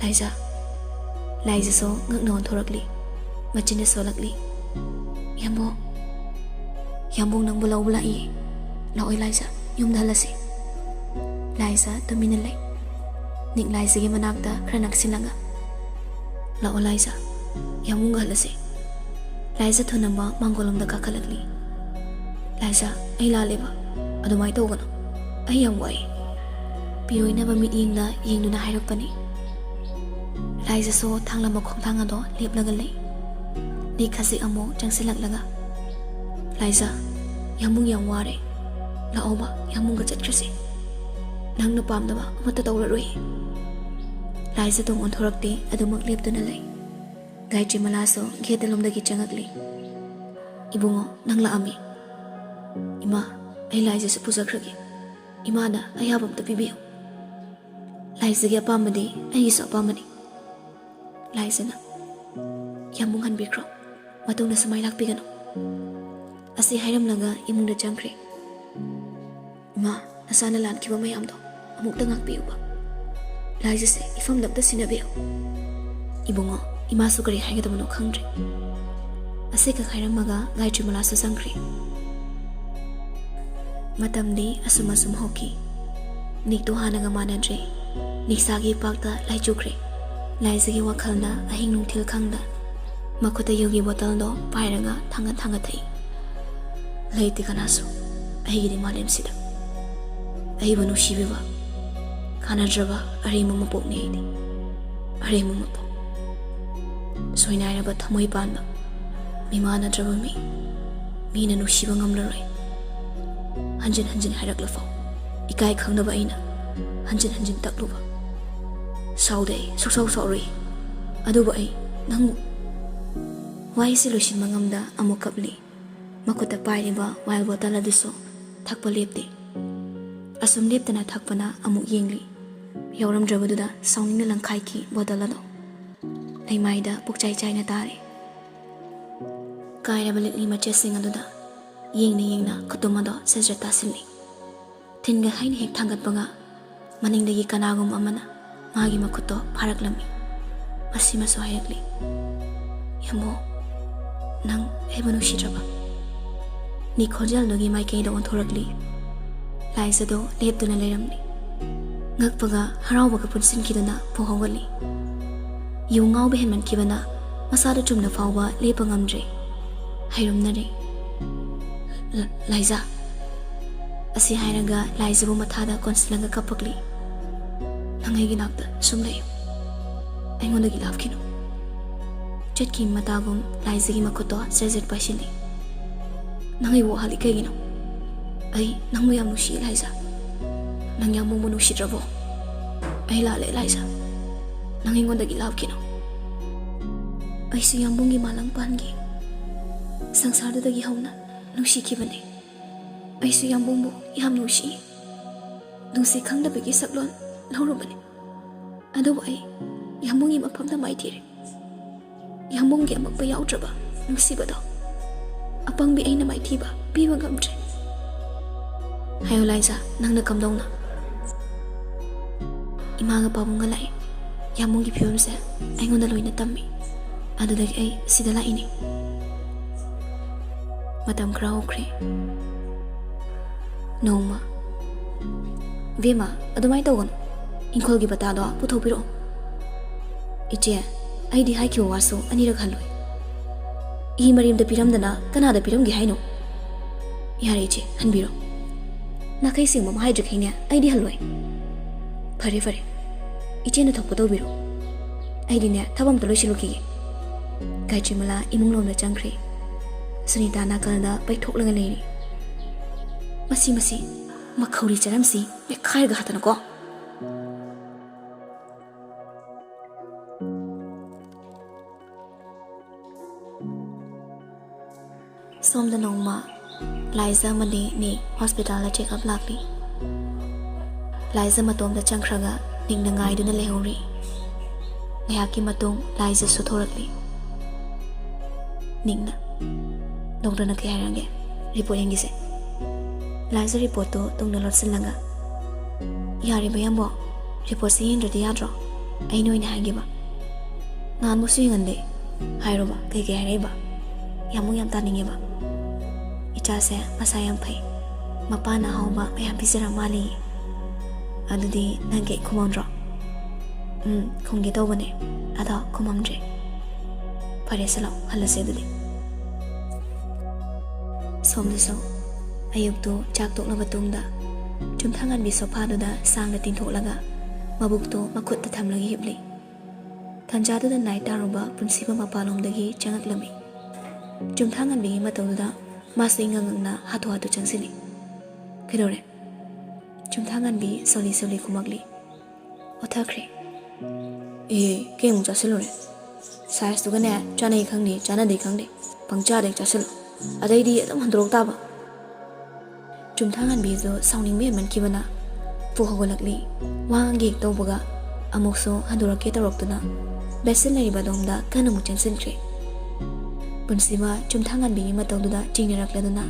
"ꯂꯥꯏꯖ!" ꯂꯥꯏꯖꯁꯨ ꯉꯛꯅ ꯑꯣꯟꯊꯣꯔꯛꯂꯤ꯫ ꯃꯆꯤꯟꯅ ꯁꯣꯜꯂꯛꯂꯤ, "ꯌꯥꯝꯕꯨꯡ, ꯌꯥꯝꯕꯨꯡ ꯅꯪꯕꯨ ꯂꯧꯕ ꯂꯥꯛꯏ꯫ ꯂꯥꯛꯑꯣꯏ ꯂꯥꯏꯖ, ꯌꯨꯝꯗ ꯍꯜꯂꯁꯤ꯫" ꯂꯥꯏꯖ ꯇꯨꯃꯤꯟꯅ ꯂꯩ꯫ ꯅꯤꯛ ꯂꯥꯏꯖꯒꯤ ꯃꯅꯥꯛꯇ ꯈꯔ ꯅꯛꯁꯤꯜꯂꯒ, "ꯂꯥꯛꯑꯣ ꯂꯥꯏꯖ, ꯌꯥꯝꯕꯨꯡꯒ ꯍꯜꯂꯁꯤ꯫" ꯂꯥꯏꯖ ꯊꯨꯅꯃꯛ ꯃꯥꯡꯒꯣꯜꯂꯣꯝꯗ ꯀꯥꯈꯠꯂꯛꯂꯤ꯫ "ꯂꯥꯏꯖ, ꯑꯩ ꯂꯥꯜꯂꯦꯕ꯫ ꯑꯗꯨꯃꯥꯏꯅ ꯇꯧꯒꯅꯨ꯫ ꯑꯩ ꯌꯥꯝ ꯋꯥꯏ꯫" ꯄꯤꯑꯣꯏꯅꯕ ꯃꯤꯠꯌꯦꯡꯗ ꯌꯦꯡꯗꯨꯅ ꯍꯥꯏꯔꯛꯄꯅꯤ꯫ ꯂꯥꯏꯖꯁꯨ ꯊꯥꯡꯂꯝꯕ ꯈꯣꯡꯊꯥꯡ ꯑꯗꯣ ꯂꯦꯞꯂꯒ ꯂꯩ꯫ ꯅꯤꯛ ꯈꯖꯤꯛ ꯑꯃꯨꯛ ꯆꯪꯁꯤꯜꯂꯛꯂꯒ, "ꯂꯥꯏꯖ, ꯌꯥꯝꯕꯨꯡ ꯌꯥꯝ ꯋꯥꯔꯦ꯫ ꯂꯥꯛꯑꯣꯕ, ꯌꯥꯝꯕꯨꯡꯒ ꯆꯠꯈ꯭ꯔꯁꯤ꯫ ꯅꯪꯅ ꯄꯥꯝꯗꯕ ꯑꯃꯠꯇ ꯇꯧꯔꯔꯣꯏ꯫" ꯂꯥꯏꯖꯥꯗꯣ ꯑꯣꯟꯊꯣꯔꯛꯇꯦ, ꯑꯗꯨꯃꯛ ꯂꯦꯞꯇꯨꯅ ꯂꯩ꯫ ꯒꯥꯌꯇ꯭ꯔꯤꯃꯂꯥꯁꯨ ꯒꯦꯠ ꯂꯣꯝꯗꯒꯤ ꯆꯪꯉꯛꯂꯤ꯫ "ꯏꯕꯨꯡꯉꯣ, ꯅꯪ ꯂꯥꯛꯑꯝꯃꯤ꯫ ꯏꯃꯥ, ꯑꯩ ꯂꯥꯏꯖꯥꯁꯨ ꯄꯨꯖꯈ꯭ꯔꯒꯦ꯫ ꯏꯃꯥꯅ ꯑꯌꯥꯕ ꯑꯝꯇ ꯄꯤꯕꯤꯌꯨ꯫ ꯂꯥꯏꯖꯥꯒꯤ ꯑꯄꯥꯝꯕꯗꯤ ꯑꯩꯒꯤꯁꯨ ꯑꯄꯥꯝꯕꯅꯤ꯫ ꯂꯥꯏꯖꯥꯅ ꯌꯥꯝ ꯃꯨꯡꯍꯟꯕꯤꯈ꯭ꯔꯣ꯫ ꯃꯇꯨꯡꯗꯁꯨ ꯃꯥꯏ ꯂꯥꯛꯄꯤꯒꯅꯨ"꯫ ꯑꯁꯤ ꯍꯥꯏꯔꯝꯂꯒ ꯏꯃꯨꯡꯗ ꯆꯪꯈ꯭ꯔꯦ꯫ "ꯏꯃꯥ, ꯅꯆꯥꯅ ꯂꯥꯟꯈꯤꯕ ꯃꯌꯥꯝꯗꯣ ꯑꯃꯨꯛꯇ ꯉꯥꯛꯄꯤꯌꯨꯕ꯫ ꯂꯥꯏꯖꯥꯁꯦ ꯏꯐꯝꯗ ꯑꯝꯇ ꯁꯤꯟꯅꯕꯤꯌꯨ"꯫ ꯏꯕꯨꯡꯉꯣ, ꯏꯃꯥꯁꯨ ꯀꯔꯤ ꯍꯥꯏꯒꯗꯕꯅꯣ ꯈꯪꯗ꯭ꯔꯦ꯫ ꯑꯁꯤꯈꯛ ꯍꯥꯏꯔꯝꯃꯒ ꯒꯥꯌꯇ꯭ꯔꯤꯃꯂꯥꯁꯨ ꯆꯪꯈ꯭ꯔꯦ꯫ ꯃꯇꯝꯗꯤ ꯑꯁꯨꯝ ꯑꯁꯨꯝ ꯍꯧꯈꯤ꯫ ꯅꯤꯛꯇꯣ ꯍꯥꯟꯅꯒ ꯃꯥꯟꯅꯗ꯭ꯔꯦ꯫ ꯅꯤꯁꯥꯒꯤ ꯏꯄꯥꯛꯇ ꯂꯥꯏꯆꯨꯈ꯭ꯔꯦ꯫ ꯂꯥꯏꯖꯥꯒꯤ ꯋꯥꯈꯜꯅ ꯑꯍꯤꯡ ꯅꯨꯡꯊꯤꯜ ꯈꯪꯗ ꯃꯈꯨꯠꯇ ꯌꯨꯒꯤ ꯕꯣꯇꯜꯗꯣ ꯄꯥꯏꯔꯒ ꯊꯥꯡꯒꯠ ꯊꯥꯡꯒꯠ ꯊꯛꯏ꯫ "ꯂꯩꯇꯦ ꯀꯅꯥꯁꯨ ꯑꯩꯒꯤꯗꯤ ꯃꯥꯂꯦꯝꯁꯤꯗ꯫ ꯑꯩꯕꯨ ꯅꯨꯡꯁꯤꯕꯤꯕ ꯀꯥꯟꯅꯗ꯭ꯔꯕ ꯑꯔꯦꯝꯕ ꯃꯄꯣꯛꯅꯤ ꯑꯩꯗꯤ꯫ ꯑꯔꯦꯝꯕ ꯃꯄꯣꯛ꯫ ꯁꯣꯏꯅꯥꯏꯔꯕ ꯊꯃꯣꯏ ꯄꯥꯟꯕ, ꯃꯤꯃꯥꯟꯅꯗ꯭ꯔꯕ ꯃꯤ꯫ ꯃꯤꯅ ꯅꯨꯡꯁꯤꯕ ꯉꯝꯂꯔꯣꯏ꯫ ꯍꯟꯖꯤꯟ ꯍꯟꯖꯤꯟ ꯍꯥꯏꯔꯛꯂꯐꯥꯎ ꯏꯀꯥꯏ ꯈꯪꯗꯕ ꯑꯩꯅ ꯍꯟꯖꯤꯟ ꯍꯟꯖꯤꯟ ꯇꯛꯂꯨꯕ꯫ ꯁꯥꯎꯗꯦ ꯑꯩ, ꯁꯨꯛꯁꯥꯎ ꯁꯥꯎꯔꯣꯏ꯫ ꯑꯗꯨꯕꯨ ꯑꯩ ꯅꯪꯕꯨ"꯫ ꯋꯥꯍꯩꯁꯤ ꯂꯣꯏꯁꯤꯟꯕ ꯉꯝꯗ ꯑꯃꯨꯛ ꯀꯞꯂꯤ꯫ ꯃꯈꯨꯠꯇ ꯄꯥꯏꯔꯤꯕ ꯋꯥꯏꯜ ꯕꯣꯇꯜ ꯑꯗꯨꯁꯨ ꯊꯛꯄ ꯂꯦꯞꯇꯦ꯫ ꯑꯁꯨꯝ ꯂꯦꯞꯇꯅ ꯊꯛꯄꯅ ꯑꯃꯨꯛ ꯌꯦꯡꯂꯤ꯫ ꯌꯥꯎꯔꯝꯗ꯭ꯔꯕꯗꯨꯗ ꯁꯥꯎꯅꯤꯡꯅ ꯂꯪꯈꯥꯏꯈꯤ ꯕꯣꯇꯜ ꯑꯗꯣ꯫ ꯂꯩꯃꯥꯏꯗ ꯄꯨꯛꯆꯥꯏ ꯆꯥꯏꯅ ꯇꯥꯔꯦ꯫ ꯀꯥꯏꯔꯕ ꯂꯤꯛꯂꯤ ꯃꯆꯦꯠꯁꯤꯡ ꯑꯗꯨꯗ ꯌꯦꯡꯅ ꯌꯦꯡꯅ ꯈꯨꯇꯨꯝ ꯑꯗꯣ ꯁꯠ ꯁꯠ ꯇꯥꯁꯤꯜꯂꯤ꯫ ꯊꯤꯟꯒ ꯍꯥꯏꯅ ꯍꯦꯛ ꯊꯥꯡꯒꯠꯄꯒ ꯃꯅꯤꯡꯗꯒꯤ ꯀꯅꯥꯒꯨꯝꯕ ꯑꯃꯅ ꯃꯥꯒꯤ ꯃꯈꯨꯠꯇꯣ ꯐꯥꯔꯛꯂꯝꯃꯤ꯫ ꯃꯁꯤꯃꯁꯨ ꯍꯥꯏꯔꯛꯂꯤ, "ꯌꯥꯝꯕꯣ, ꯅꯪ ꯑꯩꯕꯨ ꯅꯨꯡꯁꯤꯗ꯭ꯔꯕ?" ꯅꯤꯛ ꯈꯣꯟꯖꯦꯜꯗꯨꯒꯤ ꯃꯥꯏꯀꯩꯗ ꯑꯣꯟꯊꯣꯔꯛꯂꯤ꯫ ꯂꯥꯏꯖꯥꯗꯣ ꯂꯦꯞꯇꯨꯅ ꯂꯩꯔꯝꯂꯤ꯫ ꯉꯛꯄꯒ ꯍꯔꯥꯎꯕꯒ ꯄꯨꯟꯁꯤꯟꯈꯤꯗꯨꯅ ꯐꯨ ꯍꯧꯒꯠꯂꯤ꯫ ꯌꯨ ꯉꯥꯎꯕ ꯍꯦꯟꯃꯟꯈꯤꯕꯅ ꯃꯁꯥꯗꯨ ꯆꯨꯝꯅ ꯐꯥꯎꯕ ꯂꯦꯞꯄ ꯉꯝꯗ꯭ꯔꯦ꯫ ꯍꯥꯏꯔꯨꯝꯅꯔꯦ꯫ "ꯂ-, ꯂꯥꯏꯖꯥ"꯫ ꯑꯁꯤ ꯍꯥꯏꯔꯒ ꯂꯥꯏꯖꯥꯕꯨ ꯃꯊꯥꯗ ꯀꯣꯟꯁꯤꯜꯂꯒ ꯀꯞꯄꯛꯂꯤ꯫ "ꯅꯪ ꯑꯩꯒꯤ ꯅꯥꯛꯇ ꯁꯨꯝ ꯂꯩꯌꯨ꯫ ꯑꯩꯉꯣꯟꯗꯒꯤ ꯂꯥꯞꯈꯤꯅꯨ"꯫ ꯆꯠꯈꯤ ꯃꯇꯥꯒꯨꯝ ꯂꯥꯏꯖꯥꯒꯤ ꯃꯈꯨꯠꯇꯣ ꯖꯠ ꯖꯠ ꯄꯥꯏꯁꯤꯜꯂꯤ꯫ "ꯅꯪ ꯑꯩꯕꯨ ꯋꯥꯍꯜꯂꯤ ꯀꯩꯒꯤꯅꯣ? ꯑꯩ ꯅꯪꯕꯨ ꯌꯥꯝ ꯅꯨꯡꯁꯤ ꯂꯥꯏꯖꯥ꯫ ꯅꯪ ꯌꯥꯝꯕꯨꯡꯕꯨ ꯅꯨꯡꯁꯤꯗ꯭ꯔꯕꯣ? ꯑꯩ ꯂꯥꯜꯂꯦ ꯂꯥꯏꯖꯥ"꯫ ꯅꯪ ꯑꯩꯉꯣꯟꯗꯒꯤ ꯂꯥꯞꯈꯤꯅꯨ꯫ ꯑꯩꯁꯨ ꯌꯥꯝꯕꯨꯡꯒꯤ ꯃꯥꯂꯪ ꯄꯥꯟꯒꯤ ꯁꯪꯁꯥꯔꯗꯨꯗꯒꯤ ꯍꯧꯅ ꯅꯨꯡꯁꯤꯈꯤꯕꯅꯤ꯫ ꯑꯩꯁꯨ ꯌꯥꯝꯕꯨꯡꯕꯨ ꯌꯥꯝ ꯅꯨꯡꯁꯤ, ꯅꯨꯡꯁꯤ ꯈꯪꯗꯕꯒꯤ ꯁꯛꯂꯣꯟ ꯂꯧꯔꯨꯕꯅꯤ꯫ ꯑꯗꯨꯕꯨ ꯑꯩ ꯌꯥꯝꯕꯨꯡꯒꯤ ꯃꯐꯝꯗ ꯃꯥꯏꯊꯤꯔꯦ꯫ ꯌꯥꯝꯕꯨꯡꯒꯤ ꯑꯃꯛꯄ ꯌꯥꯎꯗ꯭ꯔꯕ ꯅꯨꯡꯁꯤꯕꯗꯣ ꯑꯄꯪꯕꯤ ꯑꯩꯅ ꯃꯥꯏꯊꯤꯕ ꯄꯤꯕ ꯉꯝꯗ꯭ꯔꯦ꯫ ꯍꯥꯏꯌꯣ ꯂꯥꯏꯖꯥ, ꯅꯪꯅ ꯀꯝꯗꯧꯅ? ꯏꯃꯥꯒ ꯄꯥꯕꯨꯡꯒ ꯂꯥꯛꯑꯦ꯫ ꯌꯥꯝꯕꯨꯡꯒꯤ ꯐꯤꯕꯝꯁꯦ ꯑꯩꯉꯣꯟꯗ ꯂꯣꯏꯅ ꯇꯝꯃꯤ꯫ ꯑꯗꯨꯗꯒꯤ ꯑꯩ ꯁꯤꯗ ꯂꯥꯛꯏꯅꯦ꯫ ꯃꯇꯝ ꯈꯔ ꯍꯧꯈ꯭ꯔꯦ꯫ ꯅꯣꯡꯃ, "ꯏꯕꯦꯝꯃ, ꯑꯗꯨꯃꯥꯏꯅ ꯇꯧꯒꯅꯨ꯫ ꯏꯪꯈꯣꯜꯒꯤ ꯄꯇꯥꯗꯣ ꯄꯨꯊꯣꯛꯄꯤꯔꯛꯑꯣ꯫" "ꯏꯆꯦ, ꯑꯩꯗꯤ ꯍꯥꯏꯈꯤꯕ ꯋꯥꯁꯨ ꯑꯅꯤꯔꯛ ꯍꯜꯂꯣꯏ꯫ ꯏ ꯃꯔꯤꯝꯗ ꯄꯤꯔꯝꯗꯅ ꯀꯅꯥꯗ ꯄꯤꯔꯝꯒꯦ ꯍꯥꯏꯅꯣ?" "ꯌꯥꯔꯦ ꯏꯆꯦ, ꯍꯟꯕꯤꯔꯣ꯫ ꯅꯥꯈꯩ ꯁꯦꯡꯕ ꯑꯃ ꯍꯥꯏꯗ꯭ꯔꯤꯈꯩꯅꯦ ꯑꯩꯗꯤ ꯍꯜꯂꯣꯏ꯫" "ꯐꯔꯦ, ꯐꯔꯦ꯫ ꯏꯆꯦꯅ ꯊꯣꯛꯄ ꯇꯧꯕꯤꯔꯣ꯫ ꯑꯩꯗꯤꯅꯦ ꯊꯕꯛ ꯑꯝꯇ ꯂꯣꯏꯁꯤꯜꯂꯨꯈꯤꯒꯦ꯫" ꯒꯥꯌꯇ꯭ꯔꯤꯃꯂꯥ ꯏꯃꯨꯡ ꯂꯣꯝꯗ ꯆꯪꯈ꯭ꯔꯦ꯫ ꯁꯨꯅꯤꯇꯥ ꯅꯥꯀꯜꯗ ꯄꯩꯊꯣꯛꯂꯒ ꯂꯩꯔꯤ꯫ "ꯃꯁꯤ, ꯃꯁꯤ, ꯃꯈꯧꯔꯤ ꯆꯔꯝꯁꯤ ꯃꯦꯠꯈꯥꯏꯔꯒ ꯍꯥꯠꯇꯅꯀꯣ꯫" ꯁꯣꯝꯗ ꯅꯣꯡꯃ ꯂꯥꯏꯖꯥ ꯑꯃꯗꯤ ꯅꯤꯛ ꯍꯣꯁꯄꯤꯇꯥꯜꯗ ꯆꯦꯛꯑꯞ ꯂꯥꯛꯂꯤ꯫ ꯂꯥꯏꯖꯥ ꯃꯇꯣꯝꯗ ꯆꯪꯈ꯭ꯔꯒ ꯅꯤꯛꯅ ꯉꯥꯏꯗꯨꯅ ꯂꯩꯍꯧꯔꯤ꯫ ꯉꯥꯏꯍꯥꯛꯀꯤ ꯃꯇꯨꯡ ꯂꯥꯏꯖꯥꯁꯨ ꯊꯣꯔꯛꯂꯤ꯫ ꯅꯤꯛꯅ, "ꯗꯣꯛꯇꯔꯅ ꯀꯩ ꯍꯥꯏꯔꯛꯑꯒꯦ? ꯔꯤꯄꯣꯔꯠ ꯌꯦꯡꯈꯤꯁꯦ꯫" ꯂꯥꯏꯖꯥ ꯔꯤꯄꯣꯔꯠꯇꯨ ꯇꯨꯡꯗ ꯂꯣꯠꯁꯤꯜꯂꯒ, "ꯌꯥꯔꯤꯕ ꯌꯥꯝꯕꯣ, ꯔꯤꯄꯣꯔꯠꯁꯦ ꯌꯦꯡꯗ꯭ꯔꯗꯤ ꯌꯥꯗ꯭ꯔꯣ? ꯑꯩꯅ ꯑꯣꯏꯅ ꯍꯥꯏꯒꯦꯕ꯫" "ꯅꯍꯥꯟꯃꯨꯛꯁꯨ ꯌꯦꯡꯍꯟꯗꯦ ꯍꯥꯏꯔꯨꯕ, ꯀꯩꯀꯩ ꯍꯥꯏꯔꯛꯏꯕ? ꯌꯥꯝꯃꯨꯛ ꯌꯥꯝ ꯇꯥꯅꯤꯡꯉꯦꯕ꯫" "ꯏꯆꯥꯁꯦ ꯃꯁꯥ ꯌꯥꯝ ꯐꯩ, ꯃꯄꯥꯅ ꯑꯍꯥꯎꯕ ꯃꯌꯥꯝ ꯄꯤꯖꯔ ꯃꯥꯜꯂꯦꯌꯦ꯫" "ꯑꯗꯨꯗꯤ ꯅꯪ ꯀꯩ ꯈꯨꯝꯃꯝꯗ꯭ꯔꯣ?" "ꯎꯝ, ꯈꯨꯝꯒꯦ ꯇꯧꯕꯅꯦ, ꯑꯗꯣ ꯈꯨꯝꯃꯝꯗ꯭ꯔꯦ꯫" "ꯐꯔꯦ, ꯆꯠꯂꯣ, ꯍꯜꯂꯁꯦ ꯑꯗꯨꯗꯤ꯫" ꯁꯣꯝꯗꯁꯨ ꯑꯌꯨꯛꯇꯨ ꯆꯥꯛ ꯇꯣꯛꯂꯕ ꯇꯨꯡꯗ ꯆꯨꯝꯊꯥꯡꯉꯥꯟꯕꯤ ꯁꯣꯐꯥꯗꯨꯗ ꯁꯥꯡꯅ ꯇꯤꯡꯊꯣꯛꯂꯒ ꯃꯕꯨꯛꯇꯨ ꯃꯈꯨꯠꯇ ꯊꯝꯂꯒ ꯍꯤꯞꯂꯤ꯫ ꯇꯟꯖꯥꯗꯨꯗ ꯅꯥꯏꯠ ꯇꯥꯔꯨꯕ ꯄꯨꯟꯁꯤꯕ ꯃꯄꯥꯟꯂꯣꯝꯗꯒꯤ ꯆꯪꯉꯛꯂꯝꯃꯤ꯫ ꯆꯨꯝꯊꯥꯡꯉꯥꯟꯕꯤꯒꯤ ꯃꯇꯧꯗꯨꯗ ꯃꯥꯁꯨ ꯏꯉꯛ ꯉꯛꯅ ꯍꯥꯊꯨ ꯍꯥꯊꯨ ꯆꯪꯁꯤꯜꯂꯤ꯫ "ꯀꯩꯗꯧꯔꯦ?" ꯆꯨꯝꯊꯥꯡꯉꯥꯟꯕꯤ ꯁꯣꯜꯂꯤ ꯁꯣꯜꯂꯤ ꯈꯨꯝꯃꯛꯂꯤ꯫ "ꯑꯣꯊꯈ꯭ꯔꯦ꯫" ꯑꯦ, ꯀꯩꯃꯨꯛ ꯆꯥꯁꯤꯜꯂꯨꯔꯦ? ꯁꯥꯏꯖꯇꯨꯒꯅꯦ, ꯆꯥꯅꯩ ꯈꯪꯗꯦ, ꯆꯥꯅꯗꯦ ꯈꯪꯗꯦ, ꯄꯪꯆꯥꯗ ꯍꯦꯛ ꯆꯥꯁꯤꯜꯂꯨ꯫ ꯑꯗꯩꯗꯤ ꯑꯗꯨꯝ ꯍꯟꯗꯣꯔꯛ ꯇꯥꯕ꯫ ꯆꯨꯝꯊꯥꯡꯍꯟꯕꯤꯁꯨ ꯁꯥꯎꯅꯤꯡꯕ ꯍꯦꯟꯃꯟꯈꯤꯕꯅ ꯐꯨ ꯍꯧꯒꯠꯂꯛꯂꯤ꯫ ꯋꯥ ꯉꯥꯡꯒꯦ ꯍꯦꯛ ꯇꯧꯕꯒ ꯑꯃꯨꯛꯁꯨ ꯍꯟꯗꯣꯔꯛꯀꯦ ꯇꯧꯔꯛꯇꯨꯅ ꯕꯦꯠꯁꯤꯠ ꯂꯩꯔꯤꯕ ꯑꯗꯣꯝꯗ ꯀꯟꯅ ꯑꯃꯨꯛ ꯆꯦꯟꯁꯤꯟꯈ꯭ꯔꯦ꯫ ꯄꯨꯟꯁꯤꯕ ꯆꯨꯝꯊꯥꯡꯍꯟꯕꯤꯒꯤ ꯃꯇꯧꯗꯨꯗ ꯆꯤꯡꯅꯔꯛꯂꯗꯨꯅ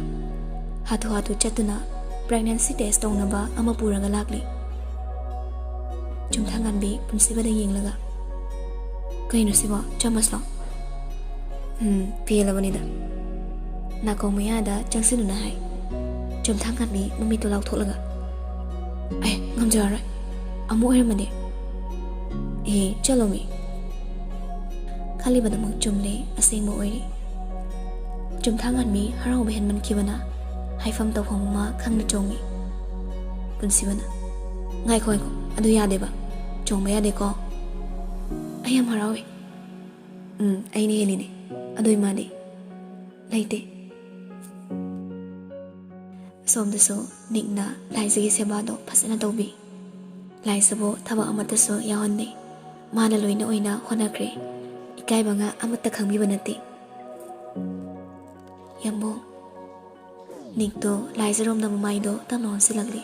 ꯍꯥꯊꯨ ꯍꯥꯊꯨ ꯆꯠꯇꯨꯅ pregnancy test ꯇꯧꯅꯕ ꯑꯃ ꯄꯨꯔꯒ ꯂꯥꯛꯂꯤ꯫ ꯆꯨꯝꯊꯥꯡꯍꯟꯕꯤ ꯄꯨꯟꯁꯤꯕꯗ ꯌꯦꯡꯂꯒ, "ꯀꯩꯅꯣ ꯁꯤꯕꯣ, ꯆꯥꯃꯁꯂꯣ?" "ꯎꯝ, ꯄꯦꯜꯂꯕꯅꯤꯗ꯫ ꯅꯥꯀꯣꯡ ꯃꯌꯥꯗ ꯆꯪꯁꯤꯜꯂꯨꯅ ꯍꯥꯏ꯫" ꯆꯨꯝꯊꯥꯡꯍꯟꯕꯤ ꯃꯃꯤꯠꯇꯨ ꯂꯥꯎꯊꯣꯛꯂꯒ, "ꯑꯦ, ꯉꯝꯖꯔꯔꯣꯏ꯫ ꯑꯃꯨꯛ ꯑꯣꯏꯔꯝꯃꯗꯤ?" "ꯑꯦ, ꯆꯠꯂꯣꯃꯤ꯫" ꯈꯜꯂꯤꯕꯗꯨꯃꯛ ꯆꯨꯝꯂꯦ, ꯑꯁꯦꯡꯕ ꯑꯣꯏꯔꯦ꯫ ꯆꯨꯝꯊꯥꯡꯍꯟꯕꯤ ꯍꯔꯥꯎꯕ ꯍꯦꯟꯃꯟꯈꯤꯕꯅ ꯍꯥꯏꯐꯝ ꯇꯧꯐꯝ ꯑꯃ ꯈꯪꯗ ꯆꯣꯡꯉꯤ꯫ ꯄꯨꯟꯁꯤꯕꯅ, "ꯉꯥꯏꯈꯣ, ꯉꯥꯏꯈꯣ, ꯑꯗꯨ ꯌꯥꯗꯦꯕ꯫ ꯆꯣꯡꯕ ꯌꯥꯗꯦꯀꯣ꯫ ꯑꯩ ꯌꯥꯝ ꯍꯔꯥꯎꯏ꯫" "ꯎꯝ, ꯑꯩꯅ ꯍꯦꯜꯂꯤꯅꯦ꯫ ꯑꯗꯨ ꯏꯃꯥꯗꯤ?" "ꯂꯩꯇꯦ꯫" ꯑꯁꯣꯝꯗꯁꯨ ꯅꯤꯛꯅ ꯂꯥꯏꯖꯒꯤ ꯁꯦꯕꯥꯗꯣ ꯐꯖꯅ ꯇꯧꯕꯤ꯫ ꯂꯥꯏꯖꯕꯨ ꯊꯕꯛ ꯑꯃꯠꯇꯁꯨ ꯌꯥꯎꯍꯟꯗꯦ꯫ ꯃꯥꯅ ꯂꯣꯏꯅ ꯑꯣꯏꯅ ꯍꯣꯠꯅꯈ꯭ꯔꯦ꯫ ꯏꯀꯥꯏꯕ ꯉꯥ ꯑꯃꯠꯇ ꯈꯪꯕꯤꯕ ꯅꯠꯇꯦ꯫ ꯌꯥꯝꯕꯨꯡ꯫ ꯅꯤꯛꯇꯣ ꯂꯥꯏꯖꯔꯣꯝꯗ ꯃꯃꯥꯏꯗꯣ ꯇꯞꯅ ꯑꯣꯟꯁꯤꯜꯂꯛꯂꯤ꯫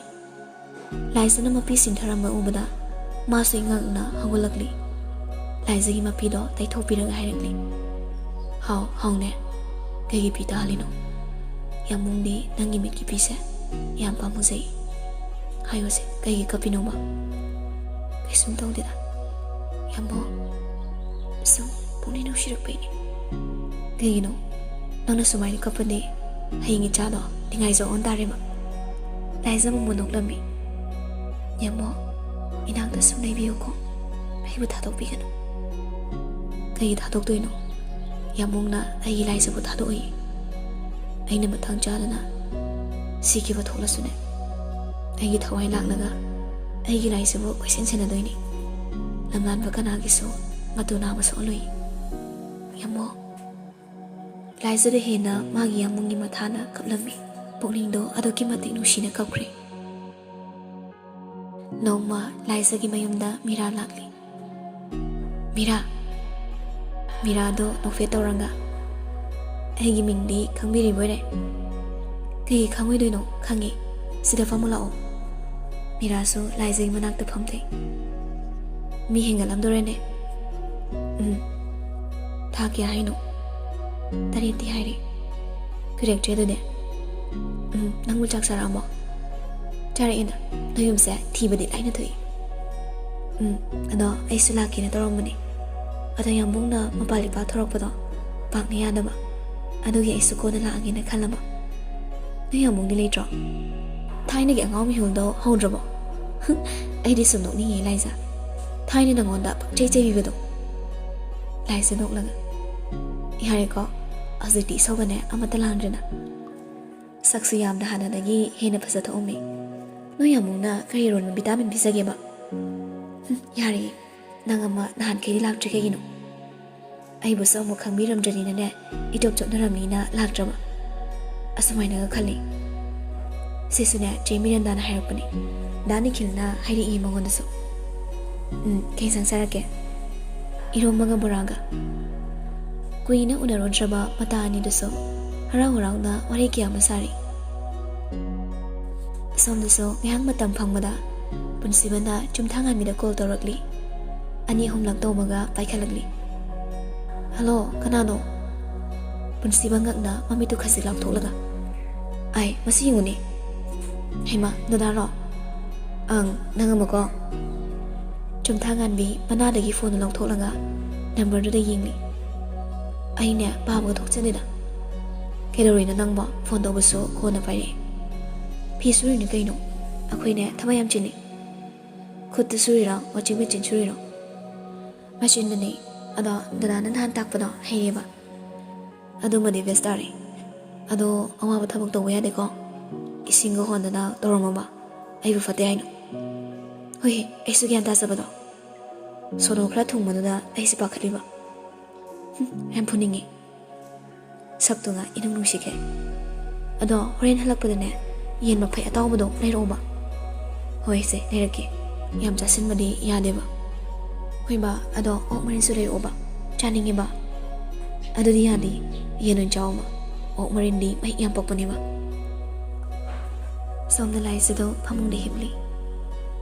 ꯂꯥꯏꯖꯅ ꯃꯄꯤ ꯁꯤꯟꯊꯔꯝꯕ ꯎꯕꯗ ꯃꯥꯁꯨ ꯏꯉꯛꯅ ꯍꯧꯒꯠꯂꯛꯂꯤ꯫ ꯂꯥꯏꯖꯒꯤ ꯃꯄꯤꯗꯣ ꯇꯩꯊꯣꯛꯄꯤꯔꯒ ꯍꯥꯏꯔꯛꯂꯤ, "ꯍꯥꯎ, ꯍꯥꯎꯅꯦ꯫ ꯀꯩꯒꯤ ꯄꯤ ꯇꯥꯍꯜꯂꯤꯅꯣ? ꯌꯥꯝꯕꯨꯡꯗꯤ ꯅꯪꯒꯤ ꯃꯤꯠꯀꯤ ꯄꯤꯁꯦ ꯌꯥꯝ ꯄꯥꯝꯃꯨꯖꯩ꯫" "ꯍꯥꯏꯌꯨꯁꯦ, ꯀꯩꯒꯤ ꯀꯞꯄꯤꯅꯣꯕ?" "ꯀꯩꯁꯨꯝ ꯇꯧꯗꯦꯗ, ꯌꯥꯝꯕꯨꯡ꯫ ꯁꯨꯝ ꯄꯨꯛꯅꯤꯡ ꯅꯨꯡꯁꯤꯔꯛꯄꯩꯅꯦ꯫" "ꯀꯩꯒꯤꯅꯣ? ꯅꯪꯅ ꯁꯨꯃꯥꯏꯅ ꯀꯞꯄꯗꯤ ꯍꯌꯦꯡ ꯏꯆꯥꯗꯣ ꯅꯤꯡꯉꯥꯏꯖ ꯑꯣꯟ ꯇꯥꯔꯦꯕ꯫" ꯂꯥꯏꯖ ꯑꯃꯨꯛ ꯅꯣꯛꯂꯝꯃꯤ꯫ "ꯌꯥꯝꯕꯨꯡ, ꯏꯅꯥꯛꯇ ꯁꯨꯝ ꯂꯩꯕꯤꯌꯨꯀꯣ꯫ ꯑꯩꯕꯨ ꯊꯥꯗꯣꯛꯄꯤꯒꯅꯨ꯫" "ꯀꯩꯒꯤ ꯊꯥꯗꯣꯛꯇꯣꯏꯅꯣ? ꯌꯥꯝꯕꯨꯡꯅ ꯑꯩꯒꯤ ꯂꯥꯏꯖꯕꯨ ꯊꯥꯗꯣꯛꯑꯣꯏ꯫ ꯑꯩꯅ ꯃꯇꯥꯡ ꯆꯥꯗꯅ ꯁꯤꯈꯤꯕ ꯊꯣꯛꯂꯁꯨꯅꯦ, ꯑꯩꯒꯤ ꯊꯋꯥꯏ ꯂꯥꯛꯂꯒ ꯑꯩꯒꯤ ꯂꯥꯏꯖꯕꯨ ꯀꯣꯏꯁꯦꯟ ꯁꯦꯟꯅꯗꯣꯏꯅꯤ꯫ ꯂꯝꯂꯥꯟꯕ ꯀꯅꯥꯒꯤꯁꯨ ꯃꯇꯨ ꯅꯥꯕ ꯁꯣꯛꯍꯜꯂꯣꯏ꯫" ꯌꯥꯝꯕꯨꯡ꯫ ꯂꯥꯏꯖꯗ ꯍꯦꯟꯅ ꯃꯥꯒꯤ ꯌꯥꯝꯕꯨꯡꯒꯤ ꯃꯊꯥꯅ ꯀꯞꯂꯝꯃꯤ꯫ ꯄꯨꯛꯅꯤꯡꯗꯣ ꯑꯗꯨꯛꯀꯤ ꯃꯇꯤꯛ ꯅꯨꯡꯁꯤꯅ ꯀꯞꯈ꯭ꯔꯦ꯫ ꯅꯣꯡꯃ ꯂꯥꯏꯖꯒꯤ ꯃꯌꯨꯝꯗ ꯃꯤꯔꯥꯜ ꯂꯥꯛꯂꯤ꯫ ꯃꯤꯔꯥ꯫ ꯃꯤꯔꯥꯗꯣ ꯅꯣꯛꯐꯦꯠ ꯇꯧꯔꯒ, "ꯑꯩꯒꯤ ꯃꯤꯡꯗꯤ ꯈꯪꯕꯤꯔꯤꯕꯣꯏꯔꯦ?" "ꯀꯩꯒꯤ ꯈꯪꯉꯣꯏꯗꯣꯏꯅꯣ? ꯈꯪꯉꯤ꯫ ꯁꯤꯗ ꯐꯝꯃꯨ ꯂꯥꯛꯑꯣ꯫" ꯃꯤꯔꯥꯁꯨ ꯂꯥꯏꯖꯒꯤ ꯃꯅꯥꯛꯇ ꯐꯝꯊꯩ꯫ "ꯃꯤ ꯍꯦꯟꯒꯠꯂꯝꯗꯣꯔꯦꯅꯦ꯫" "ꯎꯝ꯫ ꯊꯥ ꯀꯌꯥ ꯍꯥꯏꯅꯣ?" "ꯇꯔꯦꯠꯇꯤ ꯍꯥꯏꯔꯦ꯫" "ꯀꯨꯏꯔꯛꯇ꯭ꯔꯦ ꯑꯗꯨꯗꯤ꯫" "ꯎꯝ, ꯅꯪꯕꯨ ꯆꯥꯛ ꯆꯥꯔꯛꯑꯕꯣ?" "ꯆꯥꯔꯛꯑꯦꯅ꯫ ꯅꯣꯏ ꯌꯨꯝꯁꯦ ꯊꯤꯕꯗꯤ ꯂꯥꯏꯅ ꯊꯣꯛꯏ꯫" "ꯎꯝ, ꯑꯗꯣ ꯑꯩꯁꯨ ꯂꯥꯛꯀꯦꯅ ꯇꯧꯔꯝꯕꯅꯦ꯫ ꯑꯗꯣ ꯌꯥꯝꯕꯨꯡꯅ ꯃꯄꯥꯜ ꯏꯄꯥ ꯊꯣꯔꯛꯄꯗꯣ ꯄꯥꯛꯅ ꯌꯥꯗꯕ꯫ ꯑꯗꯨꯒꯤ ꯑꯩꯁꯨ ꯀꯣꯟꯅ ꯂꯥꯛꯑꯒꯦꯅ ꯈꯜꯂꯕ꯫" "ꯅꯣꯏ ꯌꯥꯝꯕꯨꯡꯗꯤ ꯂꯩꯇ꯭ꯔꯣ? ꯊꯥꯏꯅꯒꯤ ꯑꯉꯥꯎ ꯃꯤꯍꯨꯜꯗꯣ ꯍꯧꯗ꯭ꯔꯕꯣ?" "ꯑꯩꯗꯤ ꯁꯨꯝ ꯅꯣꯛꯅꯤꯡꯉꯦ ꯂꯥꯏꯖꯥ꯫ ꯊꯥꯏꯅ ꯅꯉꯣꯟꯗ ꯄꯪꯆꯩ ꯆꯩꯕꯤꯕꯗꯣ꯫" ꯂꯥꯏꯖꯥ ꯅꯣꯛꯂꯒ, "ꯌꯥꯔꯦꯀꯣ, ꯍꯧꯖꯤꯛꯇꯤ ꯏꯁꯧꯒꯅꯦ ꯑꯃꯠꯇ ꯂꯥꯡꯗ꯭ꯔꯦꯅ꯫" ꯁꯛꯁꯨ ꯌꯥꯝꯅ ꯍꯥꯟꯅꯗꯒꯤ ꯍꯦꯟꯅ ꯐꯖꯊꯣꯛꯑꯝꯃꯤ꯫ "ꯅꯣꯏ ꯌꯥꯝꯕꯨꯡꯅ ꯀꯔꯤ ꯔꯣꯟ ꯚꯤꯇꯥꯃꯤꯟ ꯄꯤꯖꯒꯦꯕ?" "ꯍꯨꯝ, ꯌꯥꯔꯦ, ꯅꯪ ꯑꯃ ꯅꯍꯥꯟꯈꯩꯗꯤ ꯂꯥꯛꯇ꯭ꯔꯤ ꯀꯩꯒꯤꯅꯣ?" "ꯑꯩꯕꯨꯁꯨ ꯑꯃꯨꯛ ꯈꯪꯕꯤꯔꯝꯗ꯭ꯔꯅꯤꯅꯅꯦ, ꯏꯇꯣꯞ ꯆꯣꯞꯅꯔꯝꯅꯤꯅ ꯂꯥꯛꯇ꯭ꯔꯕ꯫" ꯑꯁꯨꯃꯥꯏꯅꯒ ꯈꯜꯂꯤ꯫ ꯁꯤꯁꯨꯅꯦ, ꯆꯦ ꯃꯤꯔꯟꯗꯥꯅ ꯍꯥꯏꯔꯛꯄꯅꯤ꯫ ꯗꯥ ꯅꯤꯈꯤꯜꯅ ꯍꯥꯏꯔꯛꯏ ꯃꯉꯣꯟꯗꯁꯨ꯫ "ꯎꯝ, ꯀꯩ ꯏꯟꯁꯥꯡ ꯆꯥꯔꯛꯀꯦ?" "ꯏꯔꯣꯝꯕꯒ ꯕꯣꯔꯥꯒ꯫" ꯀꯨꯏꯅ ꯎꯅꯔꯨꯗ꯭ꯔꯕ ꯃꯇꯥ ꯑꯅꯤꯗꯨꯁꯨ ꯍꯔꯥꯎ ꯍꯔꯥꯎꯅ ꯋꯥꯔꯤ ꯀꯌꯥ ꯑꯃ ꯁꯥꯔꯤ꯫ ꯁꯣꯝꯗꯁꯨ ꯉꯥꯏꯍꯥꯛ ꯃꯇꯝ ꯐꯪꯕꯗ ꯄꯨꯟꯁꯤꯕꯅ ꯆꯨꯝꯊꯥꯉꯥꯟꯕꯤꯗ ꯀꯣꯜ ꯇꯧꯔꯛꯂꯤ꯫ ꯑꯅꯤ ꯑꯍꯨꯝꯂꯛ ꯇꯧꯕꯒ ꯄꯥꯏꯈꯠꯂꯛꯂꯤ꯫ "ꯍꯜꯂꯣ, ꯀꯅꯥꯅꯣ?" ꯄꯨꯟꯁꯤꯕ ꯉꯛꯅ ꯃꯃꯤꯠꯇꯨ ꯈꯖꯤꯛ ꯂꯥꯎꯊꯣꯛꯂꯒ, "ꯑꯥꯏ, ꯃꯁꯤ ꯌꯦꯡꯉꯨꯅꯦ꯫ ꯍꯩꯃꯥ, ꯗꯗꯥꯔꯣ?" "ꯑꯪ, ꯅꯪ ꯑꯃꯀꯣ?" ꯆꯨꯝꯊꯥꯉꯥꯟꯕꯤ ꯃꯅꯥꯗꯒꯤ ꯐꯣꯟꯗꯨ ꯂꯧꯊꯣꯛꯂꯒ ꯅꯝꯕꯔꯗꯨꯗ ꯌꯦꯡꯂꯤ꯫ "ꯑꯩꯅꯦ, ꯄꯥꯕꯒ ꯊꯣꯛꯆꯗꯦꯗ꯫" "ꯀꯩꯗꯧꯔꯤꯅꯣ ꯅꯪꯕꯣ? ꯐꯣꯟ ꯇꯧꯕꯁꯨ ꯀꯣꯟꯅ ꯄꯥꯏꯔꯛꯑꯦ꯫" "ꯐꯤ ꯁꯨꯔꯤꯅꯤ ꯀꯩꯅꯣ꯫ ꯑꯩꯈꯣꯏꯅꯦ ꯊꯕꯛ ꯌꯥꯝ ꯆꯤꯜꯂꯤ꯫" "ꯈꯨꯠꯇ ꯁꯨꯔꯤꯔꯣ? Washing machine ꯁꯨꯔꯤꯔꯣ?" "ꯃꯦꯆꯤꯟꯗꯅꯤ꯫ ꯑꯗꯣ ꯗꯗꯥꯅ ꯅꯍꯥꯟ ꯇꯥꯛꯄꯗꯣ ꯍꯩꯔꯦꯕ?" "ꯑꯗꯨꯃꯗꯤ ꯕꯦꯁ ꯇꯥꯔꯦ꯫ ꯑꯗꯣ ꯑꯋꯥꯕ ꯊꯕꯛ ꯇꯧꯕ ꯌꯥꯗꯦꯀꯣ? ꯏꯁꯤꯡꯒ ꯍꯣꯟꯗꯅ ꯇꯧꯔꯝꯃꯕ? ꯑꯩꯕꯨ ꯐꯠꯇꯦ ꯍꯥꯏꯅꯣ?" "ꯍꯣꯏꯍꯦ, ꯑꯩꯁꯨ ꯒ꯭ꯌꯥꯟ ꯇꯥꯖꯕꯗꯣ꯫ ꯁꯣꯅꯣ ꯈꯔ ꯊꯨꯡꯕꯗꯨꯗ ꯑꯩꯁꯦ ꯄꯥꯈꯠꯂꯤꯕ꯫" "ꯍꯨꯝ, ꯌꯥꯝ ꯐꯨꯅꯤꯡꯉꯤ꯫" ꯁꯛꯇꯨꯒ ꯏꯅꯨꯡ ꯅꯨꯡꯁꯤꯈꯩ꯫ "ꯑꯗꯣ ꯍꯣꯔꯦꯟ ꯍꯜꯂꯛꯄꯗꯅꯦ, ꯌꯦꯟ ꯃꯐꯩ ꯑꯇꯥꯎꯕꯗꯣ ꯂꯩꯔꯛꯑꯣꯕ꯫" "ꯍꯣꯏ ꯏꯆꯦ, ꯂꯩꯔꯛꯀꯦ꯫ ꯌꯥꯝ ꯆꯥꯁꯤꯟꯕꯗꯤ ꯌꯥꯗꯦꯕ꯫" ꯍꯣꯏꯕ, ꯑꯗꯣ ꯑꯣꯛ ꯃꯔꯤꯟꯁꯨ ꯂꯩꯔꯛꯑꯣꯕ, ꯆꯥꯅꯤꯡꯉꯦꯕ꯫ ꯑꯗꯨꯗꯤ ꯌꯥꯗꯦ, ꯌꯦꯟ ꯑꯣꯏꯅ ꯆꯥꯎꯕ꯫ ꯑꯣꯛ ꯃꯔꯤꯟꯗꯤ ꯃꯍꯤꯛ ꯌꯥꯝ ꯄꯛꯄꯅꯦꯕ꯫ ꯁꯣꯝꯗ ꯂꯥꯏꯖꯗꯣ ꯐꯃꯨꯡꯗ ꯍꯤꯞꯂꯤ꯫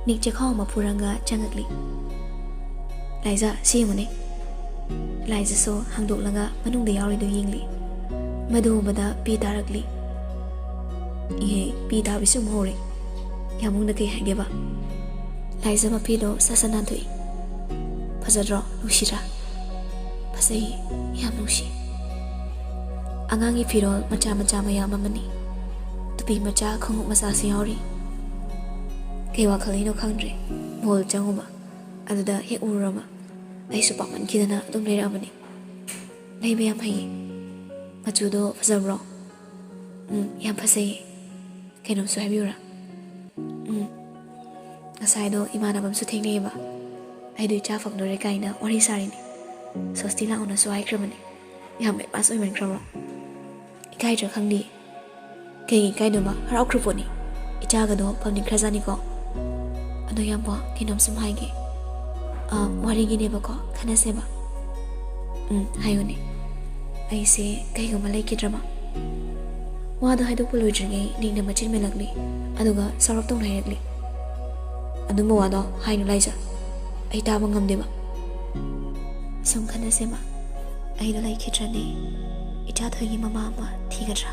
ꯅꯤꯛ ꯆꯦꯈꯥꯎ ꯑꯃ ꯄꯨꯔꯒ ꯆꯪꯉꯛꯂꯤ꯫ "ꯂꯥꯏꯖ, ꯁꯤ ꯌꯦꯡꯉꯨꯅꯦ꯫" ꯂꯥꯏꯖꯁꯨ ꯍꯥꯡꯗꯣꯛꯂꯒ ꯃꯅꯨꯡꯗ ꯌꯥꯎꯔꯤꯗꯨ ꯌꯦꯡꯂꯤ꯫ ꯃꯗꯨ ꯎꯕꯗ ꯄꯤ ꯇꯥꯔꯛꯂꯤ꯫ "ꯏꯍꯦ, ꯄꯤ ꯇꯥꯕꯤꯁꯨ ꯑꯃꯨꯛ ꯍꯧꯔꯦ꯫ ꯌꯥꯝꯕꯨꯡꯅ ꯀꯩ ꯍꯥꯏꯒꯦꯕ?" ꯂꯥꯏꯖ ꯃꯄꯤꯗꯣ ꯁꯠ ꯁꯠ ꯅꯥꯟꯊꯣꯛꯏ꯫ "ꯐꯖꯗ꯭ꯔꯣ? ꯅꯨꯡꯁꯤꯗ꯭ꯔꯥ?" "ꯐꯖꯩ, ꯌꯥꯝ ꯅꯨꯡꯁꯤ꯫" ꯑꯉꯥꯡꯒꯤ ꯐꯤꯔꯣꯜ ꯃꯆꯥ ꯃꯆꯥ ꯃꯌꯥꯝ ꯑꯃꯅꯤ꯫ ꯇꯨꯄꯤ ꯃꯆꯥ, ꯈꯣꯡꯎꯞ ꯃꯆꯥꯁꯨ ꯌꯥꯎꯔꯤ꯫ ꯀꯩ ꯋꯥꯈꯜꯒꯤꯅꯣ ꯈꯪꯗ꯭ꯔꯦ, ꯃꯣꯜ ꯆꯪꯉꯨꯕ꯫ ꯑꯗꯨꯗ ꯍꯦꯛ ꯎꯔꯨꯔꯕ꯫ ꯑꯩꯁꯨ ꯄꯥꯝꯃꯟꯈꯤꯗꯅ ꯑꯗꯨꯝ ꯂꯩꯔꯛꯑꯕꯅꯤ꯫ ꯂꯩꯕ ꯌꯥꯝ ꯍꯩꯌꯦ꯫ "ꯃꯆꯨꯗꯣ ꯐꯖꯕ꯭ꯔꯣ?" "ꯎꯝ, ꯌꯥꯝ ꯐꯖꯩꯌꯦ꯫ ꯀꯩꯅꯣꯝꯁꯨ ꯍꯥꯏꯕꯤꯌꯨꯔꯥ?" "ꯎꯝ꯫ ꯉꯁꯥꯏꯗꯣ ꯏꯃꯥꯟꯅꯕ ꯑꯃꯁꯨ ꯊꯦꯡꯅꯩꯌꯦꯕ꯫ ꯑꯩꯗꯣ ꯏꯆꯥ ꯐꯪꯗꯣꯔꯦ ꯀꯥꯏꯅ ꯋꯥꯔꯤ ꯁꯥꯔꯤꯅꯦ꯫ ꯁꯣꯁꯇꯤ ꯂꯥꯛꯑꯣꯅꯁꯨ ꯍꯥꯏꯈ꯭ꯔꯕꯅꯦ꯫ ꯌꯥꯝ ꯑꯦꯗꯚꯥꯟꯁ ꯑꯣꯏꯃꯟꯈ꯭ꯔꯕ꯭ꯔꯣ?" "ꯏꯀꯥꯏꯗ꯭ꯔꯥ ꯈꯪꯗꯦ꯫ ꯀꯩꯒꯤ ꯏꯀꯥꯏꯗꯣꯏꯕ? ꯍꯔꯥꯎꯈ꯭ꯔ ꯄꯣꯠꯅꯤ꯫ ꯏꯆꯥꯒꯗꯣ ꯐꯪꯅꯤꯡꯈ꯭ꯔꯖꯥꯠꯅꯤꯀꯣ꯫ ꯑꯗꯣ ꯏꯌꯥꯝꯕ, ꯀꯩꯅꯣꯝ ꯁꯨꯝ ꯍꯥꯏꯒꯦ꯫ ꯑ, ꯋꯥꯔꯤꯒꯤꯅꯦꯕꯀꯣ, ꯈꯟꯅꯁꯦꯕ꯫" "ꯎꯝ, ꯍꯥꯏꯌꯨꯅꯦ꯫" "ꯑꯩꯁꯦ ꯀꯩꯒꯨꯝꯕ ꯂꯩꯈꯤꯗ꯭ꯔꯕ꯫" ꯋꯥꯗꯣ ꯍꯥꯏꯗꯣꯛꯄ ꯂꯣꯏꯗ꯭ꯔꯤꯉꯩ ꯅꯤꯛꯅ ꯃꯆꯤꯟ ꯃꯦꯜꯂꯛꯂꯤ, ꯑꯗꯨꯒ ꯁꯥꯎꯔꯞ ꯇꯧꯅ ꯍꯥꯏꯔꯛꯂꯤ꯫ "ꯑꯗꯨꯝꯕ ꯋꯥꯗꯣ ꯍꯥꯏꯅꯨ ꯂꯥꯏꯖ, ꯑꯩ ꯇꯥꯕ ꯉꯝꯗꯦꯕ꯫" "ꯁꯨꯝ ꯈꯟꯅꯁꯦꯕ, ꯑꯩꯗꯣ ꯂꯩꯈꯤꯗ꯭ꯔꯅꯦ, ꯏꯆꯥ ꯊꯣꯏꯒꯤ ꯃꯃꯥ ꯑꯃ ꯊꯤꯒꯗ꯭ꯔꯥ?"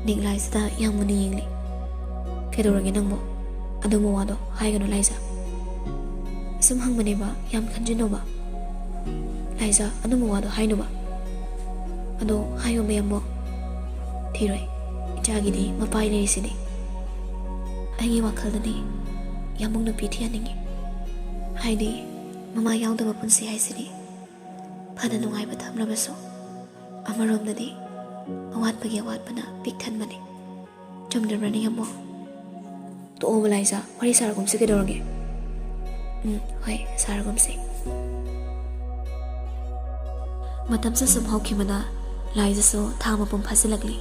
ꯅꯤꯛ ꯂꯥꯏꯖꯗ ꯌꯥꯝ ꯃꯨꯟꯅ ꯌꯦꯡꯂꯤ꯫ "ꯀꯩꯗꯧꯔꯒꯦ ꯅꯪꯕꯣ? ꯑꯗꯨꯝꯕ ꯋꯥꯗꯣ ꯍꯥꯏꯒꯅꯨ ꯂꯥꯏꯖ꯫ ꯁꯨꯝ ꯍꯪꯕꯅꯦꯕ, ꯌꯥꯝ ꯈꯟꯖꯤꯟꯅꯣꯕ꯫" "ꯂꯥꯏꯖ, ꯑꯗꯨꯝꯕ ꯋꯥꯗꯣ ꯍꯥꯏꯅꯨꯕ꯫" "ꯑꯗꯣ ꯍꯥꯏꯌꯣ ꯃꯌꯥꯝꯕꯣ꯫" "ꯊꯤꯔꯣꯏ, ꯏꯆꯥꯒꯤꯗꯤ ꯃꯄꯥ ꯑꯩ ꯂꯩꯔꯤꯁꯤꯗꯤ꯫" "ꯑꯩꯒꯤ ꯋꯥꯈꯜꯗꯗꯤ ꯌꯥꯝꯕꯨꯡ ꯅꯨꯄꯤ ꯊꯤꯍꯟꯅꯤꯡꯉꯤ꯫ ꯍꯥꯏꯗꯤ ꯃꯃꯥ ꯌꯥꯎꯗꯕ ꯄꯨꯟꯁꯤ ꯍꯥꯏꯁꯤꯗꯤ ꯐꯅ ꯅꯨꯡꯉꯥꯏꯕ ꯊꯝꯂꯕꯁꯨ ꯑꯃꯔꯣꯝꯗꯗꯤ ꯑꯋꯥꯠꯄꯒꯤ ꯑꯋꯥꯠꯄꯅ ꯄꯤꯛ ꯊꯟꯕꯅꯤ꯫ ꯆꯨꯝꯗꯕ꯭ꯔꯅꯦ ꯌꯥꯝꯕꯨꯡ?" "ꯇꯣꯛꯑꯣꯕ ꯂꯥꯏꯖ, ꯋꯥꯔꯤ ꯁꯥꯔꯒꯨꯝꯁꯤ ꯀꯩꯗꯧꯔꯒꯦ?" "ꯎꯝ, ꯍꯣꯏ, ꯁꯥꯔꯒꯨꯝꯁꯤ꯫" ꯃꯇꯝꯁꯨ ꯁꯨꯝ ꯍꯧꯈꯤꯕꯅ ꯂꯥꯏꯖꯁꯨ ꯊꯥ ꯃꯄꯨꯡ ꯐꯥꯖꯤꯜꯂꯛꯂꯤ꯫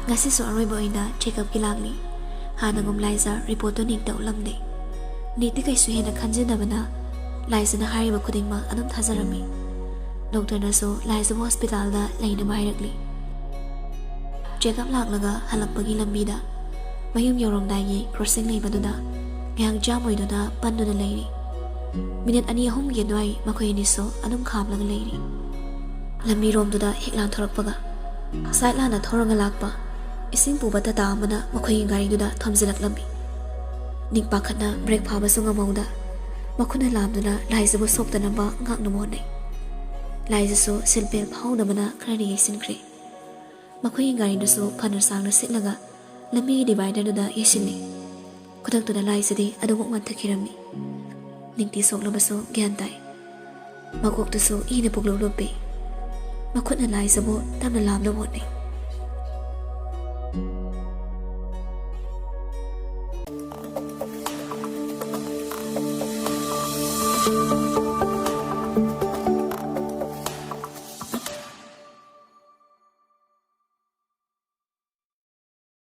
ꯉꯁꯤꯁꯨ ꯑꯔꯣꯏꯕ ꯑꯣꯏꯅ ꯆꯦꯛꯑꯞꯀꯤ ꯂꯥꯛꯂꯤ꯫ ꯍꯥꯟꯅꯒꯨꯝ ꯂꯥꯏꯖ ꯔꯤꯄꯣꯔꯠꯇꯨ ꯅꯤꯛꯇ ꯎꯠꯂꯝꯗꯦ꯫ ꯅꯤꯛꯇꯤ ꯀꯩꯁꯨ ꯍꯦꯟꯅ ꯈꯟꯖꯤꯟꯗꯕꯅ ꯂꯥꯏꯖꯅ ꯍꯥꯏꯔꯤꯕ ꯈꯨꯗꯤꯡꯃꯛ ꯑꯗꯨꯝ ꯊꯥꯖꯔꯝꯃꯤ꯫ ꯗꯣꯛꯇꯔꯅꯁꯨ ꯂꯥꯏꯖꯕꯨ ꯍꯣꯁꯄꯤꯇꯥꯜꯗ ꯂꯩꯅꯕ ꯍꯥꯏꯔꯛꯂꯤ꯫ ꯆꯦꯛꯑꯞ ꯂꯥꯛꯂꯒ ꯍꯜꯂꯛꯄꯒꯤ ꯂꯝꯕꯤꯗ ꯃꯌꯨꯝ ꯌꯧꯔꯝꯗꯥꯏꯒꯤ ꯀ꯭ꯔꯣꯁꯤꯡ ꯂꯩꯕꯗꯨꯗ ꯉꯥꯏꯍꯥꯛ ꯖꯥꯝ ꯑꯣꯏꯗꯨꯅ ꯄꯟꯗꯨꯅ ꯂꯩꯔꯤ꯫ ꯃꯤꯅꯤꯠ ꯑꯅꯤ ꯑꯍꯨꯝꯒꯤ ꯑꯗꯨꯋꯥꯏ ꯃꯈꯣꯏ ꯑꯅꯤꯁꯨ ꯑꯗꯨꯝ ꯈꯥꯝꯂꯒ ꯂꯩꯔꯤ꯫ ꯂꯝꯕꯤꯔꯣꯝꯗꯨꯗ ꯍꯦꯛ ꯂꯥꯟꯊꯣꯔꯛꯄꯒ ꯁꯥꯏꯠ ꯂꯥꯟꯅ ꯊꯧꯔꯒ ꯂꯥꯛꯄ ꯏꯁꯤꯡ ꯄꯨꯕ ꯇꯥꯇꯥ ꯑꯃꯅ ꯃꯈꯣꯏꯒꯤ ꯒꯥꯔꯤꯗꯨꯗ ꯊꯣꯝꯖꯤꯜꯂꯛꯂꯝꯃꯤ꯫ ꯅꯤꯡ ꯄꯥꯈꯠꯅ ꯕ꯭ꯔꯦꯛ ꯐꯥꯕꯁꯨ ꯉꯝꯍꯧꯗ ꯃꯈꯨꯠꯅ ꯂꯥꯝꯗꯨꯅ ꯂꯥꯏꯖꯕꯨ ꯁꯣꯛꯇꯅꯕ ꯉꯥꯛꯅꯕ ꯍꯣꯠꯅꯩ꯫ ꯂꯥꯏꯖꯁꯨ ꯁꯤꯠ ꯕꯦꯜ ꯐꯥꯎꯗꯕꯅ ꯈꯔꯅꯤ ꯌꯩꯁꯤꯟꯈ꯭ꯔꯦ꯫ ꯃꯈꯣꯏꯒꯤ ꯒꯥꯔꯤꯗꯨꯁꯨ ꯐꯅ ꯁꯥꯡꯅ ꯁꯤꯠꯂꯒ ꯂꯝꯕꯤꯒꯤ ꯗꯤꯚꯥꯏꯗꯔꯗꯨꯗ ꯌꯩꯁꯤꯜꯂꯤ꯫ ꯈꯨꯗꯛꯇꯨꯗ ꯂꯥꯏꯖꯗꯤ ꯑꯗꯨꯃꯛ ꯋꯥꯟꯊꯈꯤꯔꯝꯃꯤ꯫ ꯅꯤꯡꯇꯤ ꯁꯣꯛꯂꯕꯁꯨ ꯒ꯭ꯌꯥꯟ ꯇꯥꯏ꯫ ꯃꯀꯣꯛꯇꯨꯁꯨ ꯏꯅ ꯄꯨꯛꯂꯨꯞ ꯂꯨꯞꯄꯤ꯫ ꯃꯈꯨꯠꯅ ꯂꯥꯏꯖꯕꯨ ꯇꯞꯅ ꯂꯥꯝꯅꯕ ꯍꯣꯠꯅꯩ꯫